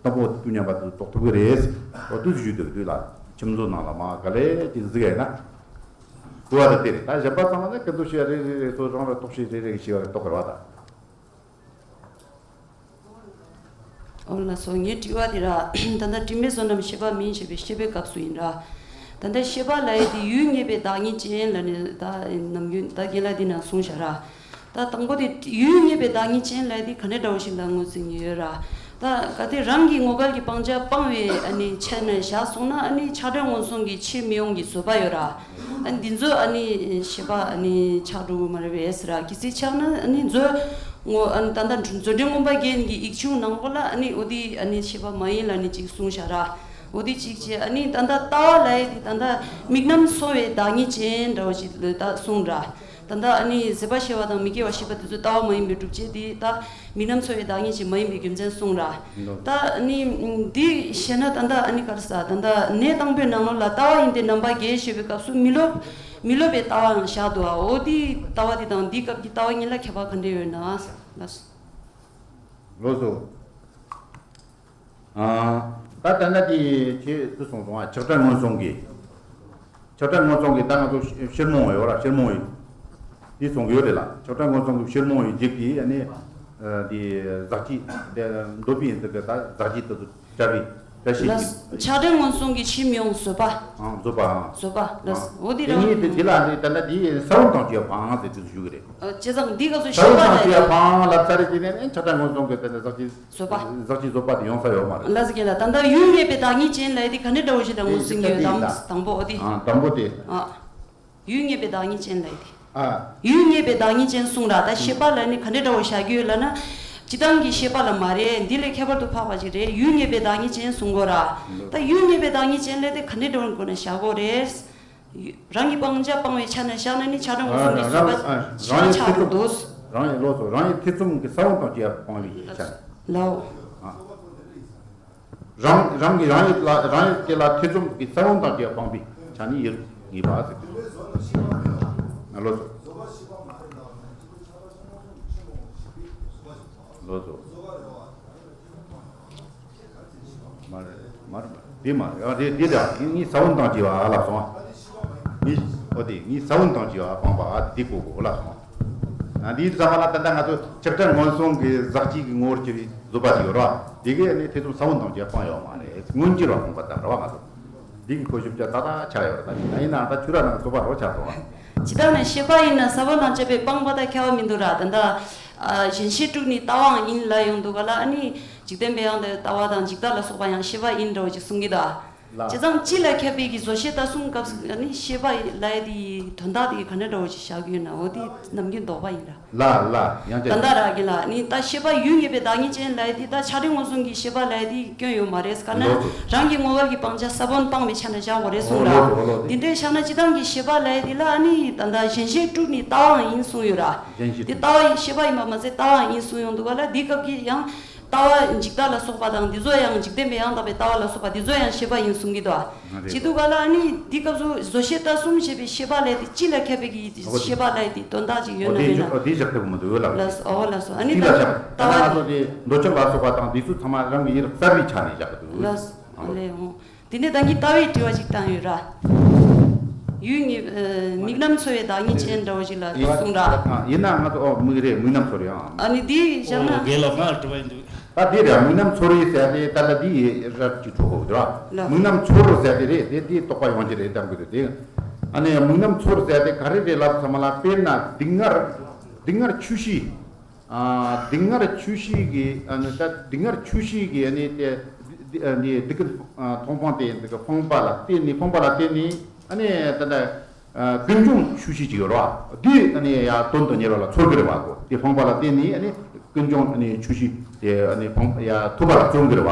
དང་པོ་དུས་མཉམ་པ་དེ་རྟོགས་ཐུབ་ཀྱི་རེད། འོ་དུས་སུ་ཞུས་འདུག་དུས་ལ་ཁྱིམ་བཟོ་ནང་ལ་མ་ག་ལེ་དེ་གཟིགས་ཡ་ཡིན་ན་གོ་བ་དང་དེ་རེད། ད་གཞན་པ་ཚང་མ་ནི་ཀུན་རྫོབ་ཤེས་པ་རེ་རེ་རེ་ཚོ་རང་རང་རྟོགས་བྱེད་རེ་རེ་གི་ཤེས་པ་རེ་རྟོགས་དགོས་རེད་བ་ད། འོ་ལགས་སོ། ངའི་དྲི་བ་དེ་ར་ད་ལྟ་དྲི་མེད་བསོད་ནམས་ཤེས་པ་མིན་ཞེས་པའི་བཤད་པའི་སྐབས་སུ་ཡིན་ར། ད་ལྟ་ཤེས་པ་ལབ་ཡས་དེ་ཡུལ་ངེས་པའི་བདག་ཉིད་ཅན་ལབ་ནས་ད་ནམ་རྒྱུན་ད་རྒན་ལགས་འདི་ན་གསུངས་བཞག་ར། ད་དང་པོ་དེ་ཡུལ་ངེས་པའི་བདག་ཉིད་ཅན་ལབ་ཡས་དེ་ག་ནས་འདྲ་བོ་ཞིག་ལ་ངོས་འཛིན་གྱི་ཡོད་ར། ད་གལ་ཏེ་རང་གི་ངོ་སྐལ་གྱི་སྤང་བྱ་སྤངས་པའི་ཨ་ནི་ཆ་ནས་བཞག་སོང་ན་ཨ་ནི་ཆགས་བྲལ་མངོན་སུམ་གྱི་ཕྱིར་མི་འོང་གི་བཟོད་པ་ཡོད་ར། ཨ་ནི་འདི་ཚོ་ཨ་ནི་ཤེས་པ་ཨ་ནི་ཆགས་འགྲོ་གི་མ་རེད་པས་ཟེར་ར། གལ་སྲིད་ཆགས་ན་ཨ་ནི་མཛོད་ངོ་ཨ་ནི་ད་ལྟ་མཛོད་འགྲེལ་མངོན་པ་རྒྱན་གྱི་ཡིག་ཆུང་ནང་པོ་ལ་ཨ་ནི་འོ་དེ་ཨ་ནི་ཤེས་པ་མ་ཡིན་ལབ་ནི་ཅིག་གསུངས་བཞག་ར། འོ་དེ་གཅིག་བྱས། ཨ་ནི་ད་ལྟ་ལྟ་བ་ལབ་ཡས་དེ་ད་ལྟ་མིག་རྣམ་ཚོར་བའི་བདག་ཉིད་ཅན་འདྲ་བོ་ཞིག་ལ་ད་གསུངས་ར། ད་ལྟ་ཨ་ནི་བཟོད་པ་ཤེས་པ་དང་མི་སྐྱེ་བ་ཤེས་པ་དེ་ཚོ་ལྟ་བ་མ་ཡིན་པའི་སྒྲུབ་བྱེད་དེ་ད་མིག་རྣམ་ཚོར་བའི་བདག་ཉིད་ཅན་མ་ཡིན་པའི་རྒྱུ་མཚན་གསུངས་ར། ད་ཨ་ནི་འདི་བཤད་ན་ད་ལྟ་ཨ་ནི་ག་རེ་ཟ། ད་ལྟ་གནས་དང་པོའི་ནང་ལོགས་ལ་ལྟ་བ་ཡིན་ཏེ་རྣམ་པ་བརྒྱད་ཞེས་པའི་སྐབས་སུ་མི་སློབ་མི་སློབ་པའི་ལྟ་བའང་བཞག་འདུག་ཨ། འོ་དེ་ལྟ་བ་དེ་དང་འདིའི་སྐབས་ཀྱི་ལྟ་བ་གཉིས་ལ་ཁྱད་པར་ག་འདྲ་ཡོད་ན་ལགས་སོ། ལགས་སོ། ཨ། ད་ལྟ་ན་དེ་ཁྱེད་ཚོས་གསུངས་སོང་ཨ། ཆགས་བྲལ་མངོན་སུམ་གྱི། ཆགས་བྲལ་མངོན་སུམ་གྱི་ད་ང་ཚོ་ཕྱིར་མོང་ཡོད་ར། ཕྱིར་མོང་ཡིན། དེ་གསུང་གི་ཡོད་རེད་ལ། ཆགས་བྲལ་མངོན་སུམ་གྱི་ཕྱིར་མོང་ཡིན་རྗེས་ཀྱི་ཨ་ནི། ཨ། དེ་ཟག་བཅས་དེ་འདོད་པའི་ཡིན་ཚུལ་གྱི་ད་ཟག་བཅས་དེ་ཚོ་བྲལ་བའི་བཀྲ་ཤིས་ལ། ཀྱི། ཆགས་བྲལ་མངོན་སུམ་གྱི་ཕྱིར་མི་ཡོང་བཟོད་པ། ཨང་། བཟོད་པ། ཨང་། བཟོད་པ་ལ། ཨང་། འོ་དེ་དེ་རང་གཉིས་དེ་དེ་ལ་ནི་ད་ལྟ་དེ་ས་བོན་དང་བཅས་པའི་འཕང་ཟེར་དུས་སུ་ཞུ་གི་རེད། ཨ། བྱས་ཙང་འདི་ག་ཚོད་ས་བོན་དང་བཅས་པའི་འཕང་ལབ་ཚར་རེད། དེ་ནས་ནི་ཆགས་བྲལ་མངོན་སུམ་གྱི་དེ་ནས་ཟག་བཅས། བཟོད་པ། ཟག་བཅས་བཟོད་པ་དེ་ཡོང་ས་ཡོད་མ་རེད། ལགས་སོ། རྒན་ལགས། ད་ལྟ་ཡུལ་ངེས་པའི་བདག་ཉིད་ཅན་ལབ་ཡས་དེ་ག་འདྲ་འདྲ་བོ་ཞིག་ལ་ངོས་འཛིན་གྱི་ཡོད་དམ། དང་པོ་འོ་དེ། ཨ། དང་པོ་དེ། ཨ། ཡུལ་ངེས་པའི་བདག་ཉིད་ཅན་ལབ་ཡས་དེ། ཨ། ཡུལ་ངེས་པའི་བདག་ཉིད་ཅན་གསུངས་ར། ད་ཤེས་པ་ལ་ནི་ག་འདྲ་འདྲ་བོ་བཞག་གི་ཡོད་ལབ་ན། སྤྱིར་བཏང་གི་ཤེས་པ་ལ་མ་རེད། འདི་ལས་ཁྱད་པར་དུ་འཕགས་པ་ཞིག་རེད། ཡུལ་ངེས་པའི་བདག་ཉིད་ཅན་གསུང་གོ་ར། ད་ཡུལ་ངེས་པའི་བདག་ཉིད་ཅན་ལབ་ཡས་དེ་ག་འདྲ་འདྲ་བོ་སྒོ་ནས་བཞག་གོ་རེད། རང་གི་སྤང་བྱ་སྤངས་པའི་ཆ་ནས་བཞག་ན་ནི་ཆགས་བྲལ་མངོན་སུམ་གྱི་བཟོད་པ་ཆགས་འདུག་རང་ཡུལ་ཐེ་ཚོམ། རང་ཡུལ་ལོགས་སུ་རང་ཡུལ་ཐེ་ཚོམ་གྱི་ས་བོན་དང་བཅས་པ་སྤངས་པའི་ཆ་ནས། ལའོ། ཨ། རང་རང་གི་རང་ཡུལ་ལ་རང་ཡུལ་དེ་ལ་ཐེ་ཚོམ་གྱི་ས་བོན་དང་བཅས་པ་སྤངས་པའི་ཆ་ནས་ཡུལ་ངེས་པ་ཟེར་གྱི་འདུག་ལོགས་སུ། ལོགས་སུ། མ་རེད། མ་རེད། དེ་མ་རེད། ཨ། དེ་དེ་དེ་ངས་ས་བོན་དང་བཅས་པ་ལབ་སོང་ཨ། ངས། འོ་དེ་ངས་ས་བོན་དང་བཅས་པ་སྤངས་པ་ཨ། དེ་གོ་གོ་ལབ་སོང་ཨ། འདིའི་ཚང་མ་ལ་ད་ལྟ་ང་ཚོ་ཆགས་བྲལ་མངོན་སུམ་གྱི་ཟག་བཅས་ཀྱི་ངོ་བོར་གྱུར་པའི་བཟོད་པ་ཅིག་ཡོད་རེད་བ། དེ་གས་ནི་ཐེ་ཚོམ་ས་བོན་དང་བཅས་པ་སྤངས་ཡོད་མ་རེད། མངོན་གྱུར་བ་སྤངས་པ་ཙམ་རེད་བ། ང་ཚོ་འདི་གི་གོ་ཞིབ་བྱ་ད་ད་ཆགས་ཡོད་རེད། ད་ཡིན་ན་ཡིན་ན་ད་ཁྱོད་རང་ནང་བཟོད་པ་རོ་ཆགས་སོང་བ། ཇི་ལྟར་ན་ཤེས་པ་ཡིན་ན་ས་བོན་དང་བཅས་པས་སྤངས་པ་དང་ཁྱད་པར་མི་འདུག་ར། ད་ལྟ་ཨ་གཞན་ཤེས་དྲུག་ནི་ལྟ་བའང་ཡིན་ལབ་ཡོང་འདུག་ག་ལ། ཨ་ནི་འཇིག་རྟེན་པའི་དབྱངས་དང་ལྟ་བ་དང་འཇིག་ལྟ་ལ་སོགས་པ་ཡང་ཤེས་པ་ཡིན་འདྲ་བོ་ཅིག་གསུང་གི་ད། ལ། བྱས་ཙང་སྤྱི་ལ་ཁྱབ་པའི་གི་བཟོད་ཤེས་ལྟ་གསུམ་སྐབས་སུ་ཨ་ནི་ཤེས་པ་ལབ་ཡས་དེ་དོན་དག་དེ་ག་འདྲ་འདྲ་བོ་ཞིག་བཞག་གི་ཡོད་ན། འོ་དེ་ནམ་རྒྱུན་ལྡོག་པ་ཡིན་ར། ལ་ལ་ཡང་ཅི། ད་ལྟ་ར་གི་ལ་ནི་ད་ཤེས་པ་ཡུལ་ངེས་པའི་བདག་ཉིད་ཅན་ལབ་ཡས་དེ་ད་ཆགས་བྲལ་མངོན་སུམ་གྱི་ཤེས་པ་ལབ་ཡས་དེ་སྐྱོན་ཡོད་མ་རེད། ག་ན་ལོ། རང་གི་ངོ་བོ་གི་སྤང་བྱ་ས་བོན་སྤངས་པའི་ཆ་ནས་བཞག་དགོས་རེད་གསུངས་ར། འོ་ལོ། འོ་ལོ། འདི་འདྲའི་བཞག་ན་སྤྱིར་བཏང་གི་ཤེས་པ་ལབ་ཡས་དེ་ལ་ཨ་ནི་ད་ལྟ་གཞན་ཤེས་དྲུག་ནི་ལྟ་བའང་ཡིན་གསུངས་ཡོད་ར། གཞན་ཤེས། དེ་ལྟ་བ་ཡིན། ཤེས་པ་ཡིན་པ་མ་ཟད་ལྟ་བའང་ཡིན་གསུངས་ཡོང་འདུག་ག་ལ། འདི་སྐབས་ཀྱི་ཡང་ལྟ་བ་འཇིག་ལྟ་ལ་སོགས་པ་དང་འདི་ཚོ་ཡང་འཇིག་རྟེན་པའི་ཡང་དག་པའི་ལྟ་བ་ལ་སོགས་པ་འདི་ཚོ་ཡང་ཤེས་པ་ཡིན་གསུང་གི་འདུག་ཨ། མ་རེད། བྱེད་དུས་ག་ལ་ཨ་ནི་འདི་སྐབས་སུ་བཟོད་ཤེས་ལྟ་གསུམ་ཞེས་པའི་ཤེས་པ་ལབ་དེ་སྤྱི་ལ་ཁྱབ་པའི་གི་ཤེས་པ་ལབ་དེ་དོན་དག་ཅིག་ཡོད་ན་མེད་ན། འོ་དེ་བཞག་ཐུབ་མི་འདུག་ལ། ལགས་སོ། འོ་ལགས་སོ། ཨ་ནི་སྤྱི་ལ་ཁྱབ་ལྟ་བ་ང་ཚོ་དེ་འདོད་ཆགས་ལ་སོགས་པ་དང་འདི་ཚོ་ཚང་མ་རང་གི་ཡིད་གསར་བའི་ཆ་ནས་བཞག་གི་འདུག་ལགས་སོ། ཨ་ལས་འོང་། དེ་ནས་ད་གིན་ལྟ་བའི་དྲི་བ་ཞིག་བཏང་ཡོད་ར། ཡུལ་ངེས་ཨ་མིག་རྣམ་ཚོར་བའི་བདག་ཉིད་ཅན་འདྲ་བོ་ཞིག་ལ་གསུངས་ར། ཡིན་ན་ང་ཚོ་ཨོ་མིག་རེད། མིག་རྣམ་ཚོར་ཡང་། ཨ་ནི་དེ་བཞག་ན། ཨོ་རྒན་ལགས་ང་ལ་དྲི་བ་ཡིན་འདུག་ད་དེ་རེད། མིག་རྣམ་ཚོར་བའི་ཟེར་དེ་ད་ལ་དེ་རབ་ཀྱི་གྲོགས་ཧོ་ར། ལ། མིག་རྣམ་ཚོར་ཟེར་དེ་རེད། དེ་དེ་རྟོག་པ་ཡོང་གི་རེད་བསམ་གི་འདུག་དེ་ཨ་ནི་མིག་རྣམ་ཚོར་ཟེར་དེ་ག་རེ་རེད་ལབ་ཚང་མ་ལ། དཔེར་ན་སྡུག་བསྔལ་སྡུག་བསྔལ་ཆོས་ཤེས། ཨ། སྡུག་བསྔལ་ཆོས་ཤེས་ཀྱི་ཨ་ནི་ད་སྡུག་བསྔལ་ཆོས་ཤེས་ཀྱི་ཨ་ནི་དེ་འདི་འདི་སྡུག་བསྔལ་མཐོང་སྤང་དེ་འདི་གི་སྤངས་པ་ལ་བརྟེན་ནས་སྤངས་པ་ལ་བརྟེན་ནས་ཨ་ནི་ད་ལྟ་ཨ་ཀུན་འབྱུང་ཆོས་ཤེས་ཅིག་ཡོད་རེད་བ། འདི་ཨ་ནི་ཡ་དོན་དུ་གཉེར་བ་ལ་ཚོར་གི་རེད་བ་གོ། དེ་སྤངས་པ་ལ་བརྟེན་ནས་ཨ་ནི་ཀུན་འབྱུང་ཨ་ནི་ཆོས་ཤེས་དེ་ཨ་ནི་སྤངས་ཡ་ཐུབ་པ་ལ་བརྩོན་གི་རེད་བ།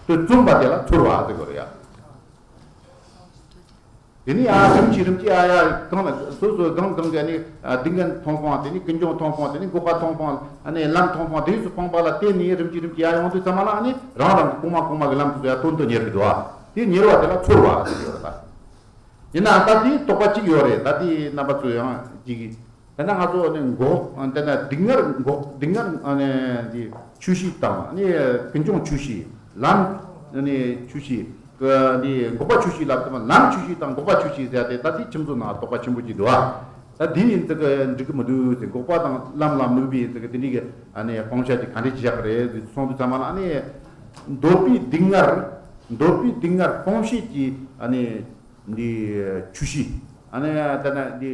དེ་བརྩོན་པ་དེ་ལ་ཚོར་བ་ཟེར་གི་རེད་ཡ། དེ་ནས་ཡང་རིམ་གྱིས་རིམ་གྱིས་ཨ་ཡ་གང་ལ་སོ་སོའི་གང་གང་གི་ནི་ཨ་སྡུག་བསྔལ་མཐོང་སྤང་། དེ་ནས་ཀུན་འབྱུང་མཐོང་སྤང་། དེ་ནས་འགོག་པ་མཐོང་སྤང་། ཨ་ནི་ལམ་མཐོང་སྤང་། དེ་ཚོ་སྤངས་པ་ལ་བརྟེན་ནས་རིམ་གྱིས་རིམ་གྱིས་ཡར་ཡོང་དུས་ཙམ་པ་ལ་ཨ་ནི་རང་རང་གི་གོང་མ་གོང་མ་གི་ལམ་དེ་ཚོ་ཡར་དོན་དུ་གཉེར་གི་འདུག་ཨ། དེ་གཉེར་བ་དེ་ལ་ཚོར་བ་ཟེར་གྱི་ཡོད་རེད་ད། ཡིན་ནའང་ད་དེའི་རྟོག་པ་གཅིག་ཡོད་རེད། ད་དེའི་རྣམ་པ་ཚོ་ཡང་གཅིག་གིས། དེ་ན་ང་ཚོ་ནི་འགོག་དེ་ན་སྡུག་བསྔལ་འགོག་སྡུག་བསྔལ་ཨ་ནི་འདི་ཆོས་ཤེས་དང་ནི་ཀུན་འབྱུང་ཆོས་ཤེས། ལམ་ནི་ཆོས་ཤེས། ཀ་འདི་འགོག་པ་ཆོས་ཤེས་ལབ་དུས་ལམ་ཆོས་ཤེས་དང་འགོག་པ་ཆོས་ཤེས་ཟེར་ཏེ་ད་ལྟའི་ཁྱིམ་ཚོ་ནང་རྟོག་པ་ཆེན་པོ་ཅིག་འདུག་ཨ། ད་འདི་ཡིན་ཙི་གི་འགྲིག་གི་མི་འདུག་ཟེར། འགོག་པ་དང་ལམ་ལ་དམིགས་པའི་ཡིན་ཙི་གི་དེ་འདྲའི་གི་ཨ་ནི་སྤང་བྱ་ཅིག་ག་འདྲས་ཅིག་བཞག་གི་རེད་ཟེར་སོང་དུས་ཙམ་པ་ལ་ཨ་ནི་འདོད་པའི་སྡུག་བསྔལ་འདོད་པའི་སྡུག་བསྔལ་སྤོང་བྱེད་ཀྱི་ཨ་ནི་འདི་ཆོས་ཤེས། ཨ་ནི་ད་ན་འདི།